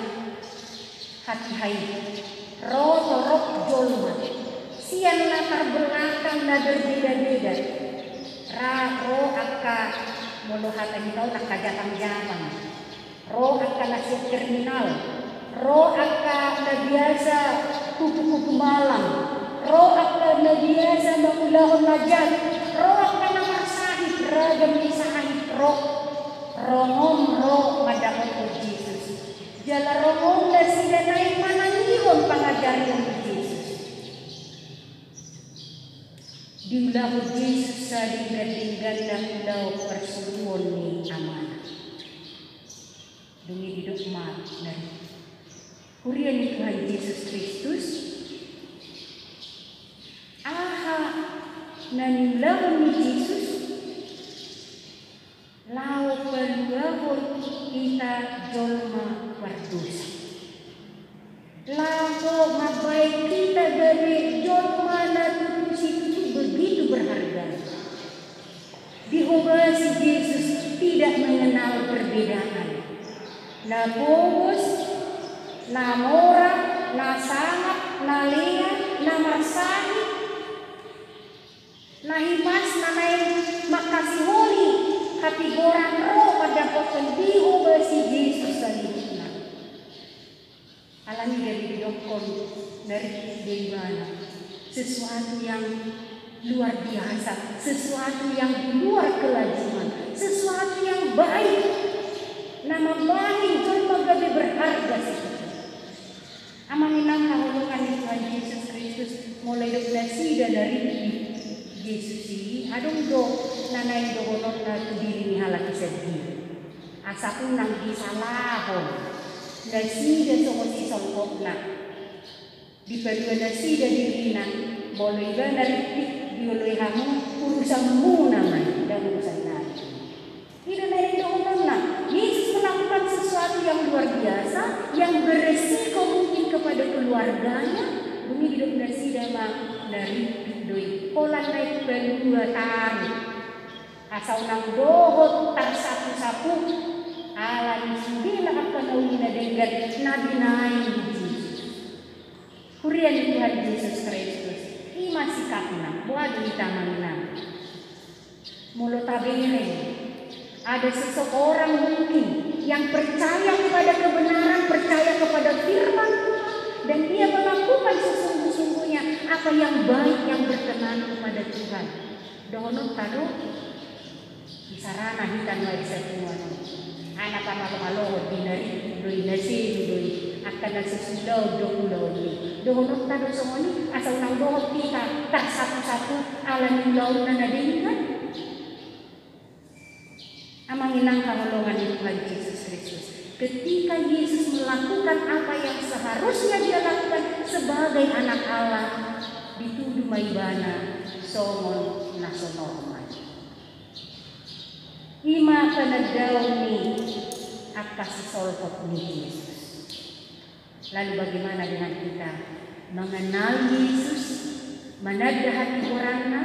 hatiha i, ro torop jolma sian latar belakang na berbeda-beda. Ra ro angka, molo hata hita on, angka jatang-jatang. Ro angka na sian kriminal, Ro angka na biasa hupu-hupu malam, ro angka na biasa mangulahon na jat, ro angka na marsahit, ragam ni sahit ro. Ronghom ro mandapothon Jesus. Jala ronghom nasida naeng manangihon pangajarion ni Jesus. Diulahon Jesus sadenggan-dengganna ulaon parsuruon ni Amana. Dung i didok ma na ringkot. Huria ni Tuhan Jesus Kristus, aha na niulahon ni Jesus laho paluahon hita jolma pardosa. Laho mambahen hita gabe jolma na tutu situtu begitu berharga. Dihobasi Jesus tidak mengenal perbedaan. Na pogos, na mora, na sangap, na lean, na marsahit, na hipas, na naeng mangkasiholi hatigoran ro mandapothon, dihobasi Jesus saluhutna. Alani i gabe didokkon na ringkot do ibana. Sesuatu yang luar biasa, sesuatu yang di luar kelaziman, sesuatu yang baik, na mambahen jolma gabe berharga situtu. Amang inang haholongan ni Tuhan Jesus Kristus, molo didok nasida na ringkot Jesus i, adong do na naeng dohononna tu diri ni halak i sandiri. Asa unang disalahon nasida songon sisolhotna. Dipalua nasida dirina, molo ibana ringkot dioloi hamu, urusanmuna ma i, ndang urusan nami. I do na naeng dohononna. Yesus melakukan sesuatu yang luar biasa, yang beresiko mungkin kepada keluarganya. Dung i didok nasida ma na ringkot do i. Holan naeng palua taru. Asa unang dohot tarsapu-sapu ala ni sude na angka na uli na denggan na binahen ni Jesus. Huria ni Tuhan Jesus Kristus, i ma sikapna. Boha do hita amang inang? Molo tabereng, ada seseorang mungkin yang percaya kepada kebenaran, percaya kepada firman Tuhan, dan dia melakukan sesungguh-sungguhnya apa yang baik, yang berkenan kepada Tuhan. Dohononta do, isarana hita nuaeng sapunguan on. Ala pamalo-malohon di na ringkot do i, na seni do i, angka na so ulaon do ulaon i. Dohononta do songon i, asa unang dohot hita tarsapu-sapu ala ni ulaonna na denggan. Amang inang haholongan ni Tuhan Jesus Kristus, ketika Yesus melakukan apa yang seharusnya dia lakukan sebagai anak Allah, ditudu ma ibana songon na so normal. I ma panandaon ni angka sisolhot ni Jesus. Lalu bagaimana dengan kita? Mengenal Yesus, menanda hatigoranna,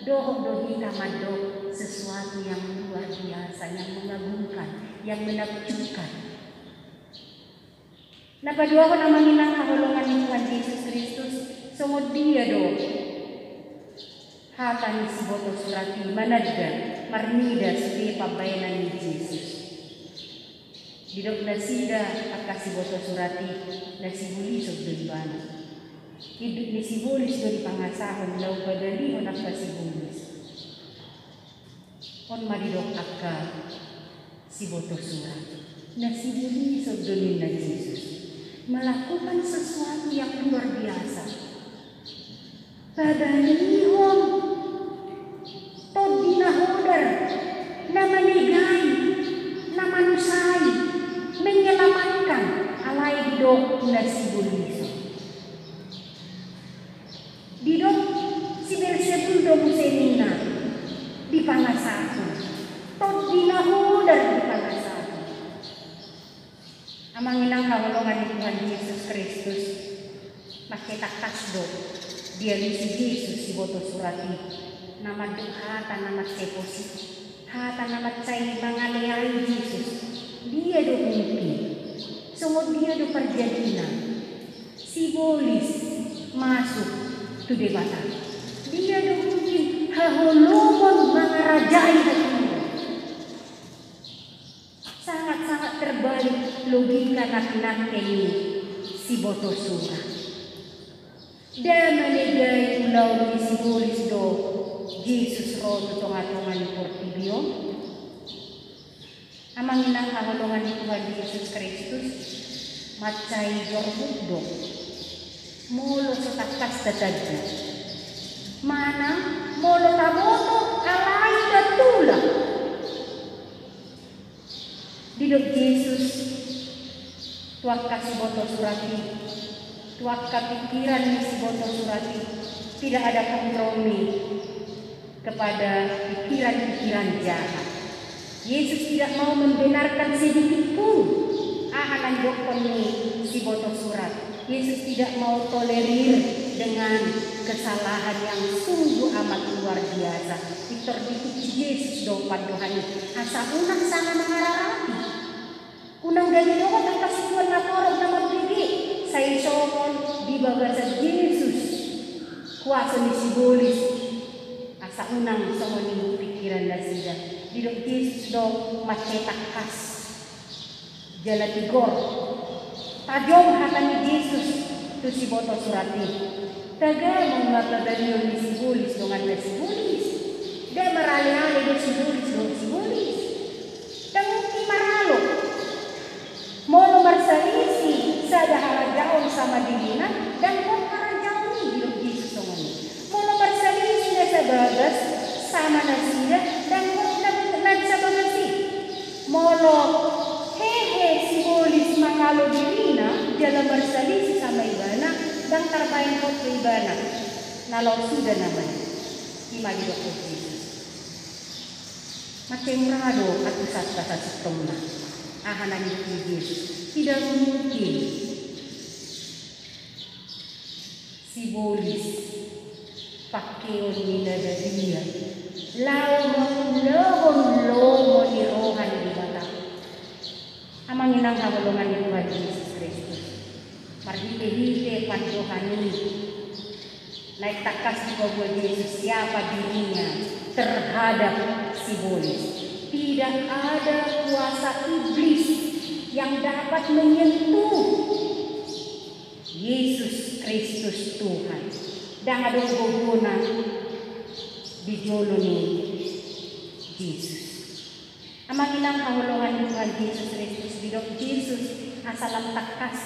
dohot do hita mandok sesuatu yang luar biasa, yang mengagumkan, yang menakjubkan. Na paduahon amang inang haholongan ni Tuhan Jesus Kristus, songon dia do hata ni siboto surat i mananda, marnida sude pambahenan ni Jesus. Didok nasida angka siboto surat i, na sibolison do ibana. Induk ni sibolis do dipangasahon laho padalihon angka sibolis. On ma didok angka siboto surat, na sibolison do ninna Jesus, melakukan sesuatu yang luar biasa. Padalihon tondi na hodar, na manegai, na manusai, menyelamatkan, alai didok na sibolison. Didok si Beelzebul do muse ninna dipangasahon. Tondi na hodar dipangasahon. Amang inang haholongan ni Tuhan Jesus Kristus, mansai tangkas do dialusi Jesus siboto surat i, na mandok hata na mansai posi, hata na mansai mangaleai Jesus. Dia do mungkin, songon dia do parjadina sibolis masuk tu Debata? Dia do mungkin haholomon mangarajai hatigoran? Sangat-sangat terbalik logika na pinangke ni siboto surat. Nda manegai ulaon ni sibolis do Jesus ro tu tongatonga ni portibi on. Amang inang haholongan ni Tuhan Jesus Kristus, mansai jormuk do molo so tangkas tatanda. Manang molo taboto alai tatulak. Didok Jesus tu angka siboto surat i, tu angka pikiran ni siboto surat i, tidak ada kompromi kepada pikiran-pikiran jahat. Yesus tidak mau membenarkan sedikit pun aha na didokkon ni siboto surat. Yesus tidak mau tolerir dengan kesalahan yang sungguh amat luar biasa. Pintor diuji Jesus do pandohan i asa unang sanga mangararapi. Unang gabe dohot angka situan na torop na mambege, sai songon di bagasan Jesus kuaso ni sibolis, asa unang songon i pikiran nasida. Didok Jesus do mansai tangkas jala tigor. Tajom hata ni Jesus tu siboto surat i. Tagamon ma pabalion ni sibolis dongan na sibolis. Nda maraleale do sibolis dohot sibolis. Ndang mungkin maralo. Molo marsalisi sada harajaon sama dirina, ndang hot harajaon i, didok Jesus songon i. Molo marsalisi na sabagas sama nasida, ndang hot na, na sabagas i. Molo hehe sibolis mangalo dirina jala marsalisi sama ibana, ndang tarbaen hot tu ibana. Na laos suda nama i. I ma didokkon Jesus. Mansai mura do atusanta sasintongna. Aha na nidok ni Jesus? Tidak mungkin sibolis pangkeon ni na badia laho mangulahon lomo ni roha ni Debata. Amang inang haholongan ni Tuhan Jesus Kristus, marhitehite pandohan i, naeng tangkas dipaboa Jesus siapa dirinya terhadap sibolis. Tidak ada kuasa iblis yang dapat menyentuh Yesus Kristus Tuhan. Ndang adong gogona di jolo ni Jesus. Amang inang haholongan ni Tuhan Jesus Kristus, didok Jesus asa lam tangkas.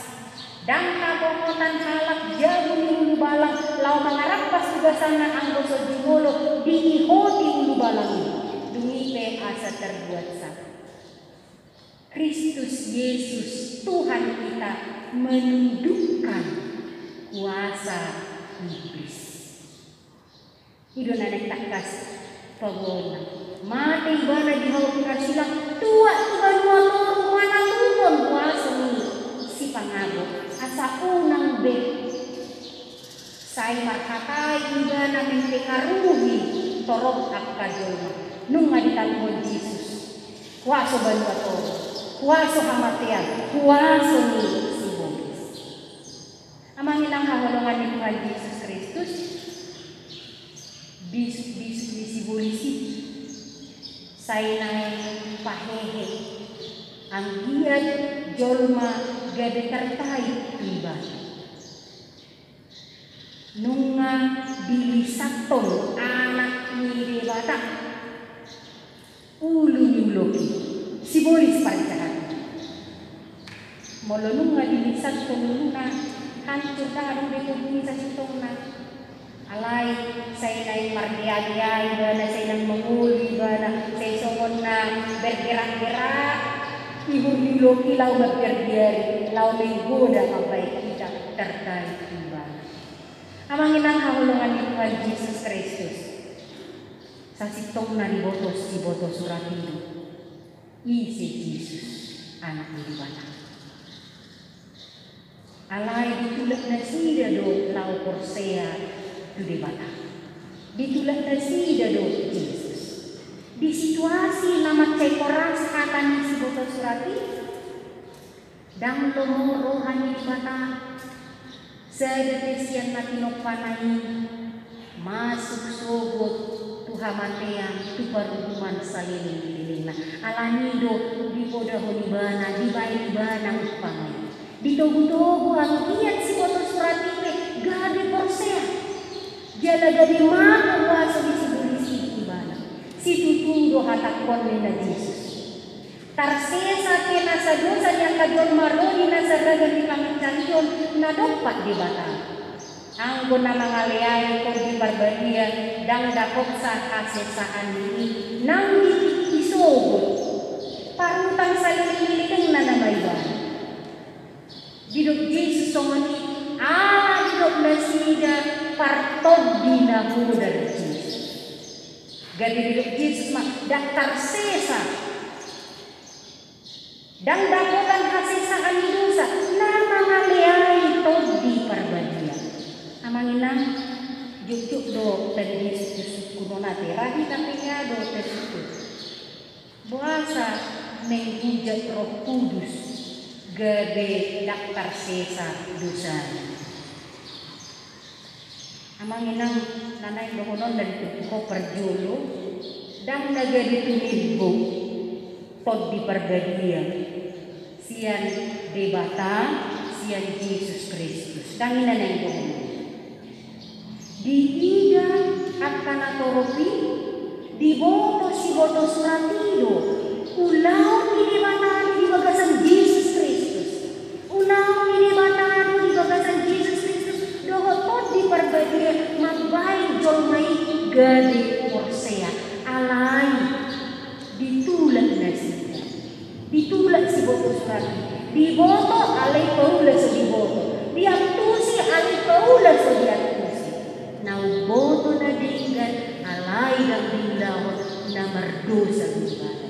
Ndang hapohotan halak jabu ni ulubalang laho mangarampas tu gasanna anggo so jumolo diihoti ulubalang i. Dung i pe asa tarbuat satu. Kristus Yesus Tuhan kita menundukkan kuasa iblis. I do na naeng tangkas paboaonna. Mate ibana di hau pingasilang, tuat tu banua toru manatuhon kuasa ni sipangabo asa unang be sai marhatai ibana mempengaruhi torop angka jolma. Nunga ditaluhon Jesus kuaso banua toru, kuaso hamatean, kuaso ni sibolis. Amang inang haholongan ni Tuhan Jesus Kristus, bisuk-bisuk ni sibolis i sai naeng pahehe anggiat jolma gabe tartarik tu ibana. Nunga dilisathon Anak ni Debata ulu ni ulok i, sibolis parjahat. Molo nunga dilisathon uluna, hancur, ndang adong be tondi sasintongna. Alai sai naeng mardeadea ibana, sai naeng mangolu ibana, sai songon na bergerak-gerak ihur ni ulok i laho mambiarbiari, laho menggoda mambahen hita tartarik tu ibana. Amang inang haholongan ni Tuhan Jesus Kristus, sasintongna diboto siboto surat i do ise Jesus, Anak ni Debata. Alai ditulak nasida do laho porsea tu Debata. Ditulak nasida do Jesus. Di situasi na mansai horas hata ni siboto surat i, ndang lomo roha ni Debata, sada pe sian na tinompana i masuk sogot tu hamatean, tu paruhuman saleleng ni lelengna. Alani do dipodahon ibana, dibaen ibana umpama i. Ditogutogu anggiat siboto surat i pe gabe porsea. Jala gabe mago huaso ni sibolis i tu ibana. Situtu do hatangkon ninna Jesus. Tarsesa pe nasa dosa ni angka jolma ro di nasa ragam ni panginsalion na dompak Debata. Anggo na mangaleai Tondi Parbadia, ndang dapotsa hasesaan ni i, nang di tingki sogot. Parutang saleleng ni lelengna nama ibana. Didok Jesus songon i, ala didok nasida partondi na modar Jesus. Gabe didok Jesus ma, ndang tarsesa. Ndang dapotan hasesaan ni dosa, na mangaleai Tondi Parbadia. Amang inang, jotjot do tadi disungkun on ate, radi tapi nga do tadi. Boasa menghujat Roh Kudus gabe ndang tarsesa dosana. Amang inang, na naeng dohonon na di turpuk on parjolo, ndang na gabe tumimbo Tondi Parbadia sian Debata, sian Jesus Kristus. Ndang i na naeng dohonon. Diida angka na torop i, diboto siboto surat i do ulaon ni Debata do di bagasan Jesus Kristus. Ulaon ni Debata do di bagasan Jesus Kristus dohot Tondi Parbadia mambaen jolma i gabe porsea. Alai ditulak nasida. Ditulak siboto surat i. Diboto alai paula so diboto. Diantusi alai paula so diantusi. Na umboto na denggan alai ndang diulahon na mardosa do ibana.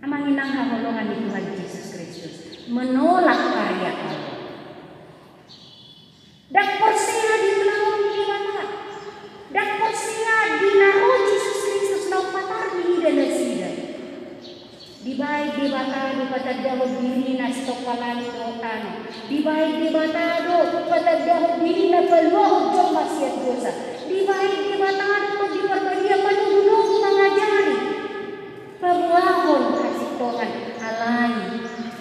Amang inang haholongan ni Tuhan Jesus Kristus, menolak karya Allah. Ndang porsea di ulaon ni Debata. Ndang porsea di na ro Jesus Kristus laho patarni ida nasida. Dibaen Debata do patandahon dirina sitompa langit dohot tano. Dibaen Debata do patandahon dirina paluahon jolma sian dosa. Dibaen Debata do Tondi Parbadia manogunogu mangajari. Paboahon hasintongan alai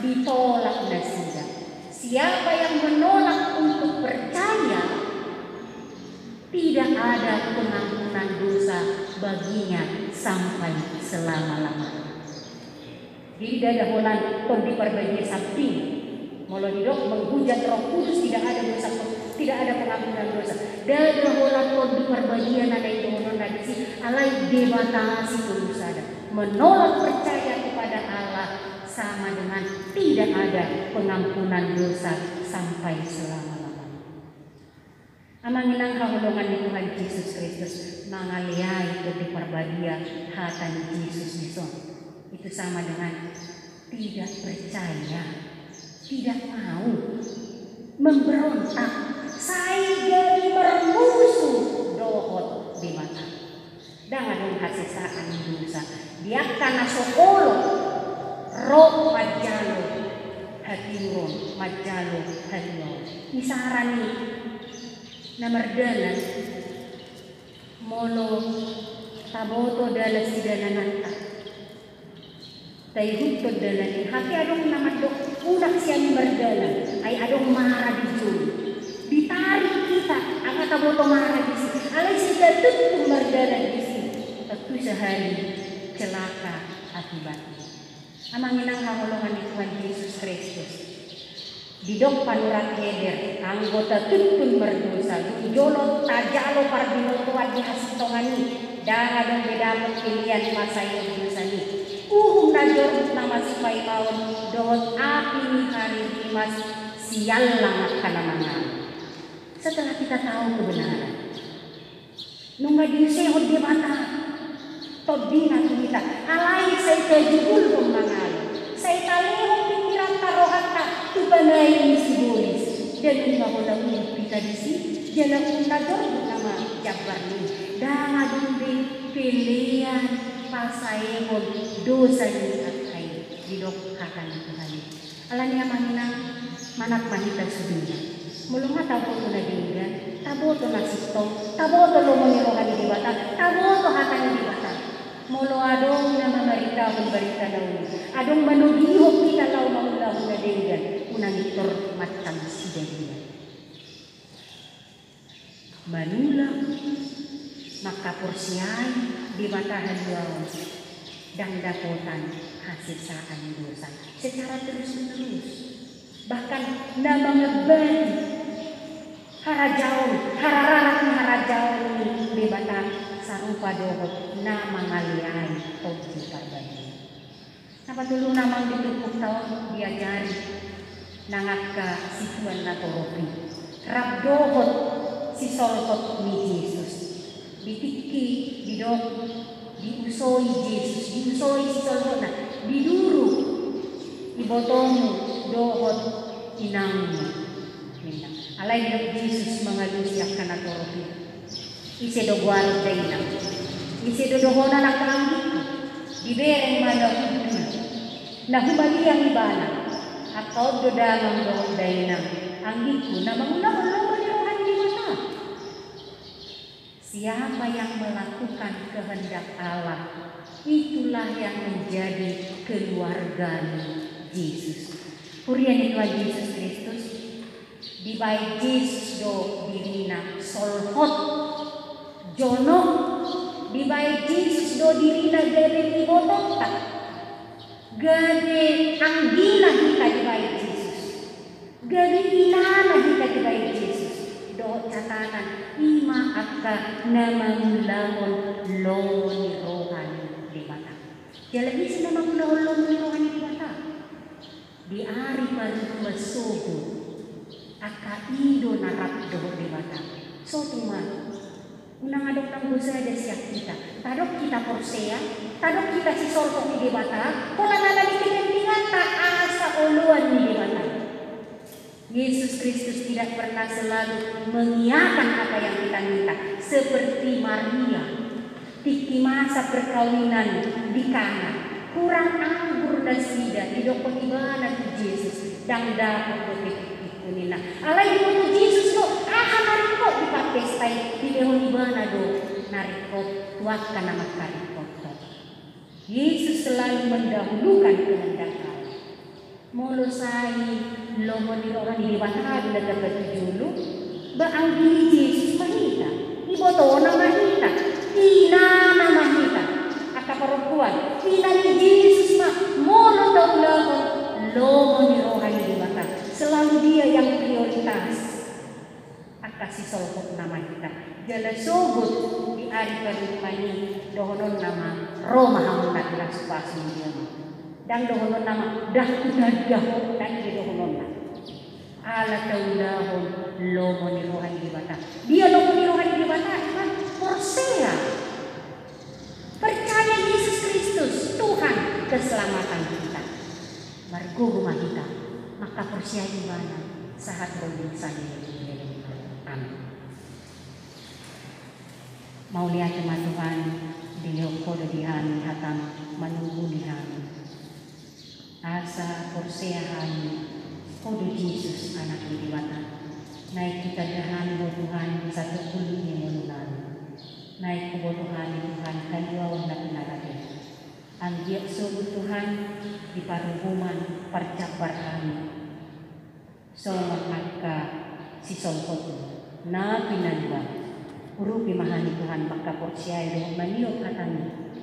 ditolak nasida. Siapa yang menolak untuk percaya, tidak ada pengampunan dosa baginya sampai selama-lamanya. Jadi ndada holan Tondi Parbadia samping. Molo didok menghujat Roh Kudus tidak ada dosa, tidak ada pengampunan dosa. Ndada holan Tondi Parbadia na naeng dohonon na disi, alai Debata sitolu sada. Menolak percaya kepada Allah sama dengan tidak ada pengampunan dosa sampai selama-lamanya. Amang inang haholongan ni Tuhan Jesus Kristus, mangaleai Tondi Parbadia hata ni Jesus dison. Itu sama dengan tidak percaya, tidak mau, memberontak, sai gabe marmusu dohot Debata. Ndang adong hasesaan ni dosa di angka na so olo ro manjalo hatiuron, manjalo hatuaon. Isara ni na mardalan, molo taboto dalan sidalananta, taihuthon dalan i, hape adong na mandok unang sian i mardalan, ai adong mara di jolo. Ditarik hita, angka taboto mara disi, alai sai tatuntun mardalan disi, tontu sahali celaka akibatna. Amang inang haholongan ni Tuhan Jesus Kristus. Didok panurat Heber, anggo tatuntun mardosa, dung jolo tajalo parbinotoan di hasintongan i, ndang adong be dapot pelean pasaeon dosa i. Uhum na jorbut na masipaimaon, dohot api ni haririmas siallang angka na mangalo. Setelah kita tahu kebenaran, nunga diusehon Debata tondina tu hita, alai sai tajugulhon mangalo, sai talehon pingkiranta rohanta tu panaeng ni sibolis. Dan nunga holan uhum hita disi, jala uhum na jorbut nama jambar ni i. Ndang adong be pelean pasaehon dosa ni angka i, didok hata ni Tuhan i. Alani amang inang, manat ma hita sudena. Molo nga taboto na denggan, taboto Taboto na sintong, taboto lomo ni roha ni Debata, taboto hata ni Debata. Molo adong na mamaritahon barita na uli, adong manogihon hita laho mangulahon na denggan, unang pintor mantang sidalian. Manulak, mangkaporseai Debata haluaon, ndang dapotan hasesaan dosa secara terus-menerus. Bahkan na mangambati harajaon, harararat ni harajaon ni Debata sarupa dohot na mangaleai tonti parbadian. Na patoluhon, amang, di turpukta on diajari nang angka situan na torop i rap dohot sisolhot ni Jesus. Di tingki didok diusoi Jesus, diusoi sisolhotna, diduru ibotomu dohot inangmu, ninna. Alai didok Jesus mangalusi angka na torop i: Ise do goarna, dainang? Ise do dohonon angka anggingku? Dibereng ma na hundul, na humaliang ibana. Angka on do damang dohot dainang, anggingku, na mangulahon lomo ni roha ni Debata. Siapa yang melakukan kehendak Allah, itulah yang menjadi keluarga ni Jesus. Huria ni Tuhan Jesus Kristus, dibaen Jesus do dirina solhot, jonok, dibaen Jesus do dirina gabe ibotonta, gabe anggina hita dibaen Jesus. Gabe inana hita dibaen Jesus, dohot catatan, i ma angka na mangulahon lomo ni roha ni Debata. Jala ise na mangulahon lomo ni roha ni Debata? Di ari parhunduan sogot, angka i do na rap dohot Debata. Sotung ma. Unang adong nanggo sada sian hita. Tadok hita porsea, tadok hita sisolhot ni Debata, holan ala ni kepentinganta asa oloan ni Debata. Yesus Kristus tidak pernah selalu mengiyakan apa yang kita minta, seperti Maria. Tingki masa perkawinan di Kana, hurang anggur nasida, didokkon ibana tu Jesus, ndang dapot dope tingkingku, ninna. Alai diboto Jesus do aha na ringkot di parpesta i, dilehon ibana do na ringkot tu angka na mangkaringkothon. Yesus selalu mendahulukan kehendak Allah. Molo sai lomo ni roha ni Debata do na tarpatujolo, ba anggi ni Jesus ma hita, ibotona ma hita, inana ma hita. Angka parompuan, ina ni Jesus ma molo taulahon lomo ni roha ni Debata. Selalu dia yang prioritas. Angka sisolhotna ma hita. Jala sogot di ari parhunduan i, dohononna ma, ro ma hamu na pinasu-pasu, ninna. Ndang dohononna ma, ndang hutandahon, ndang i dohononna. Ala taulahon lomo ni roha ni Debata. Dia lomo ni roha ni Debata? Ima porsea. Percaya Yesus Kristus, Tuhan keselamatan kita. Margogo ma hita mangkaporseai ibana sahat ro di sahali. Amin. Mauliate ma Tuhan, dilehon Ho do di hami hatam, manunggu ni hami. Asa porsea hami, Ho do Jesus, Anak ni Debata. Naeng hutanda hami Ho Tuhan di satumpul ni ngolu nami. Naeng huboto hami Tuhan haluaon na pinarade. Anggiat sogot Tuhan di paruhuman parjambar hami songon angka sisolhotmu na pinalua. Urupi ma hami Tuhan mangkaporseai dohot maniop hatami.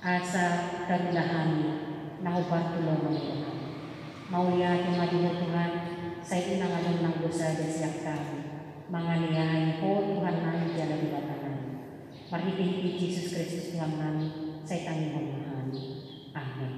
Asa tarula hami na hombar tu lomo ni roham. Mauliate ma di Ho Tuhan, sai unang adong nanggo sada sian hami mangaleai Ho Tuhan nami jala Debata nami. Marhitehite Jesus Kristus Tuhan nami, sai tangihon ma hami. Amin.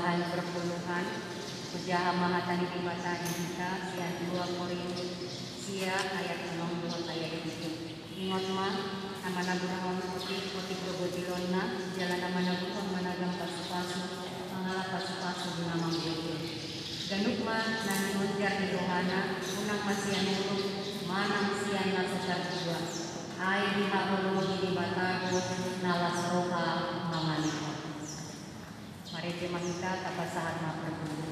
Perpuluhan. Hujaha ma hata ni Debata di hita sian dua Korintus sia ayat onom dohot ayat pitu. Ingot ma, na manaburhon otik, otik do botilonna, jala na manaburhon managam pasupasu, mangalap pasupasu di na manggohi. Ganup ma na nionjar ni rohana, unang ma sian uruk, manang sian na so tartua. Ai dihaholongi Debata do na las roha mangalehon. Marende ma hita, tapasahat ma parpudi.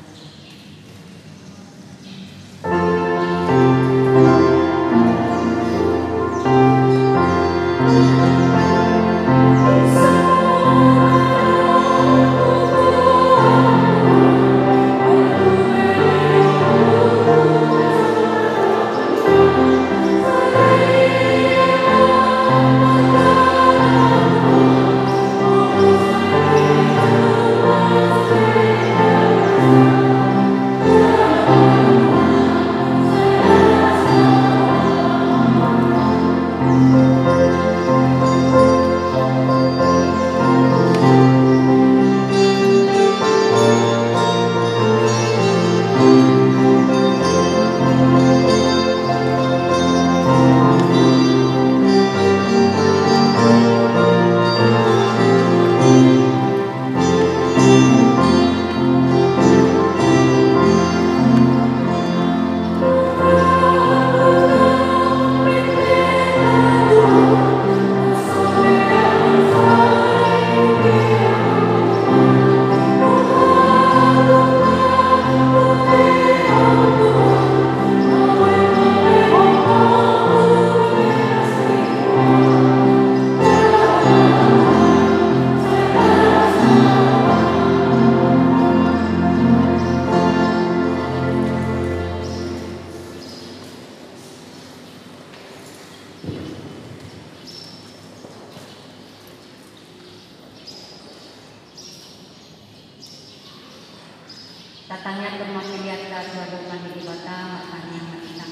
Tatangiangkon ma hita tu adopan ni Debata, martangiang ma hita.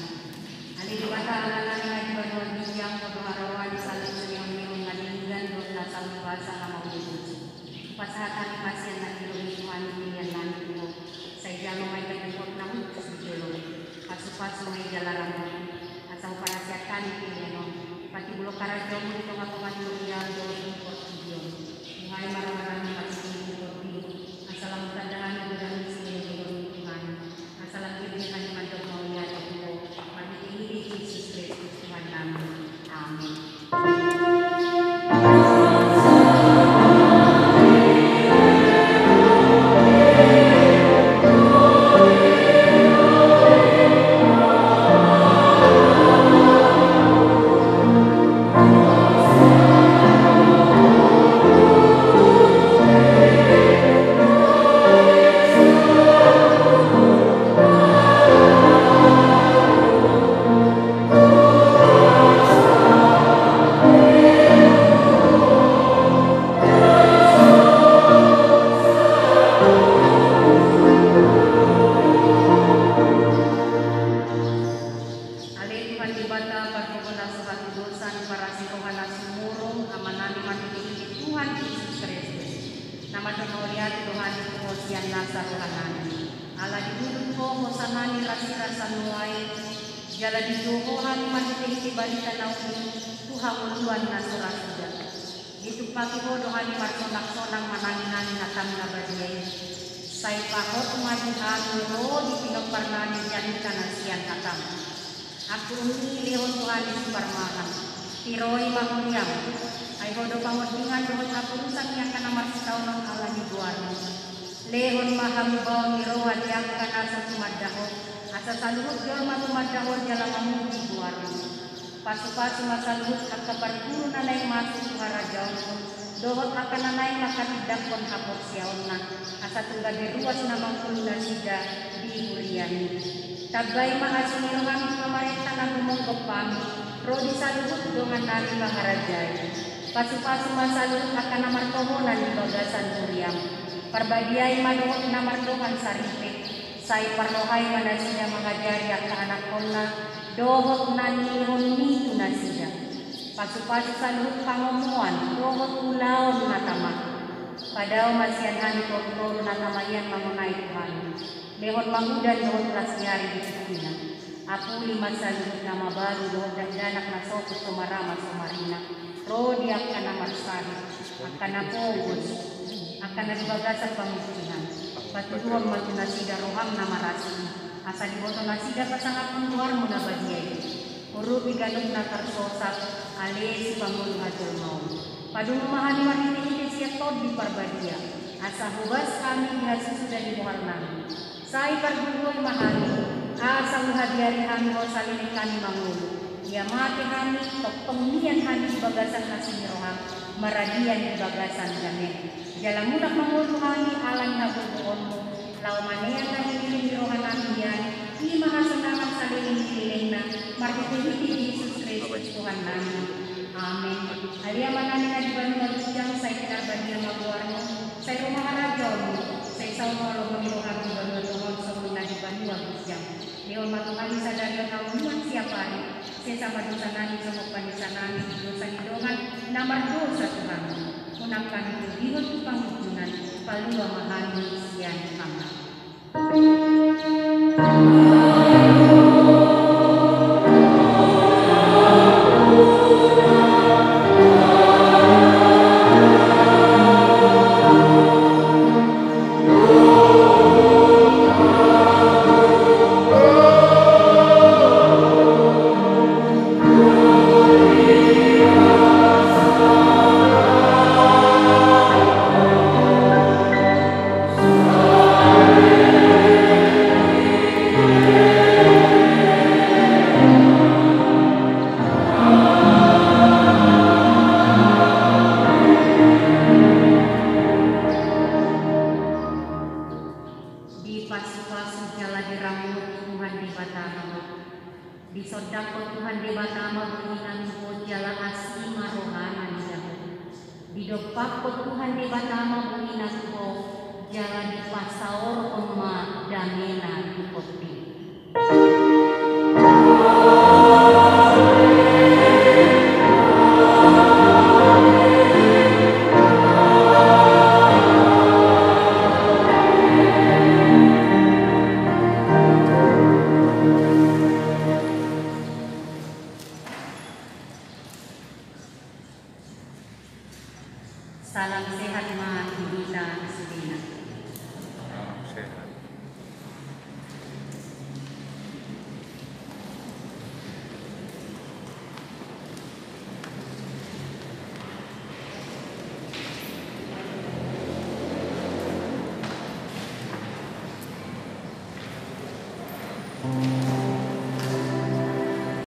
Ale Debata, Amanami na di banua ginjang, Ho do haroroan di saluhut sineonneo na denggan dohot na saur ni basa na mauliuliu. Hupasahat hami ma sian na niluluan ni roha ni pelean nami tu Ho. Sai jalo ma hita di hot na hushus di jolom. Pasupasu ma i jala rambu. Asa huparasiat hami pelean on. Patibulhon harajaonmu di tongatonga ni huriaM dohot di portibi on. Buhai ma roha nami marsining tu portibiM. Asa lam tanda hami godang ni sileholeho ni Tuhan. Asa lam girgir hami mandok mauliate tu Ho. Marhitehite Jesus Kristus Tuhan nami. Amin. Ale Tuhan Debata, pargogo na so hatudosan, parasi roha na sumurung, Amanami marhitehite Tuhan Jesus Kristus, na mandok mauliate do hami tu Ho sian nasa rohanami. Ala diudut Ho hosanami rasirasa nuaeng, jala dijou Ho hami marhitehite barita na uli tu hangoluan na so ra suda. Ditumpaki Ho do hami marsonaksonang manangiangi hataM na badia i. Sai pahot ma di hami ro di pinomparnami di angka na sian hataM. Angkup ni i lehon tu hami siparmahan. Tiroi ma huriaM. Ai Ho do pangondingan dohot haporusan ni angka na marsitaonon ala ni goarMu. Lehon ma hamubaon ni roha di angka na so tumanda Ho, asa saluhut jolma tumanda Ho jala mamuji goarMu. Pasupasu ma saluhut angka parguru na naeng masuk tu harajaonMu, dohot angka na naeng manghatindanghon haporseaonna, asa tung gabe ruas na mangolu nasida di huriaMi. Tambai ma asi ni rohaM tu pamarenta na gumonggop hami, ro di saluhut dongannami mangarajai. Pasupasu ma saluhut angka na martohonan di bagasan huriaM. Parbadiai ma dohot na mardohan saripe, sai parrohai ma nasida mangajari angka anakkonna dohot na nilehonMi tu nasida. Pasupasu saluhut pangomoan dohot ulaon na tama. Padao ma sian hami torutoru na tama i an mangonai tu hami. Lehon ma udan dohot las ni ari di tingkina. Apuli ma saluhut na mabalu dohot dakdanak na sopot so marama so marina, ro di angka na marsahit, angka na pogos, angka na di bagasan pangunjunan. Patuduhon ma tu nasida roham na marasi i, asa diboto nasida pasangaphon goarmu na badia i. Urupi ganup na tarsosak, ale Sipangolu hajolmaon. Padomu ma hami marhitehite sian Tondi Parbadia, asa hobas hami di hasusuda ni bohal nami. Sai pargogoi ma hami, asa huhabiari hami Ho saleleng hami mangolu. Ia mate hami, tongtong mian hami di bagasan asi ni roham, maradian di bagasan damem. Jala mulak mangolu hami ala ni hagogoonmu, laho maneang na nilehon ni roha nami i, i ma hasonangan saleleng ni lelengna, marhitehite Jesus Kristus Tuhan nami. Amen. Ale Ama nami na di banua ginjang, sai pinarbadia ma goarmu, sai ro ma harajaonmu, sai saut ma lomo ni roham di banua tonga on songon na di banua ginjang. Lehon ma tu hami sadari on hangoluan siapari, sesa ma dosa nami songon panesa nami di dosa ni dongan na mardosa tu hami. Unang hami togihon tu pangunjunan, palua ma hami sian hama. Dipasupasu jala diramoti Tuhan Debata ma ho. Disondangkon Tuhan Debata ma bohina tu ho jala asi ma rohana mida ho. Didompakkon Tuhan Debata ma bohina tu ho jala dipasaorhon ma damena tu ho. Salam sehat ma di hita sudena. Salam sehat.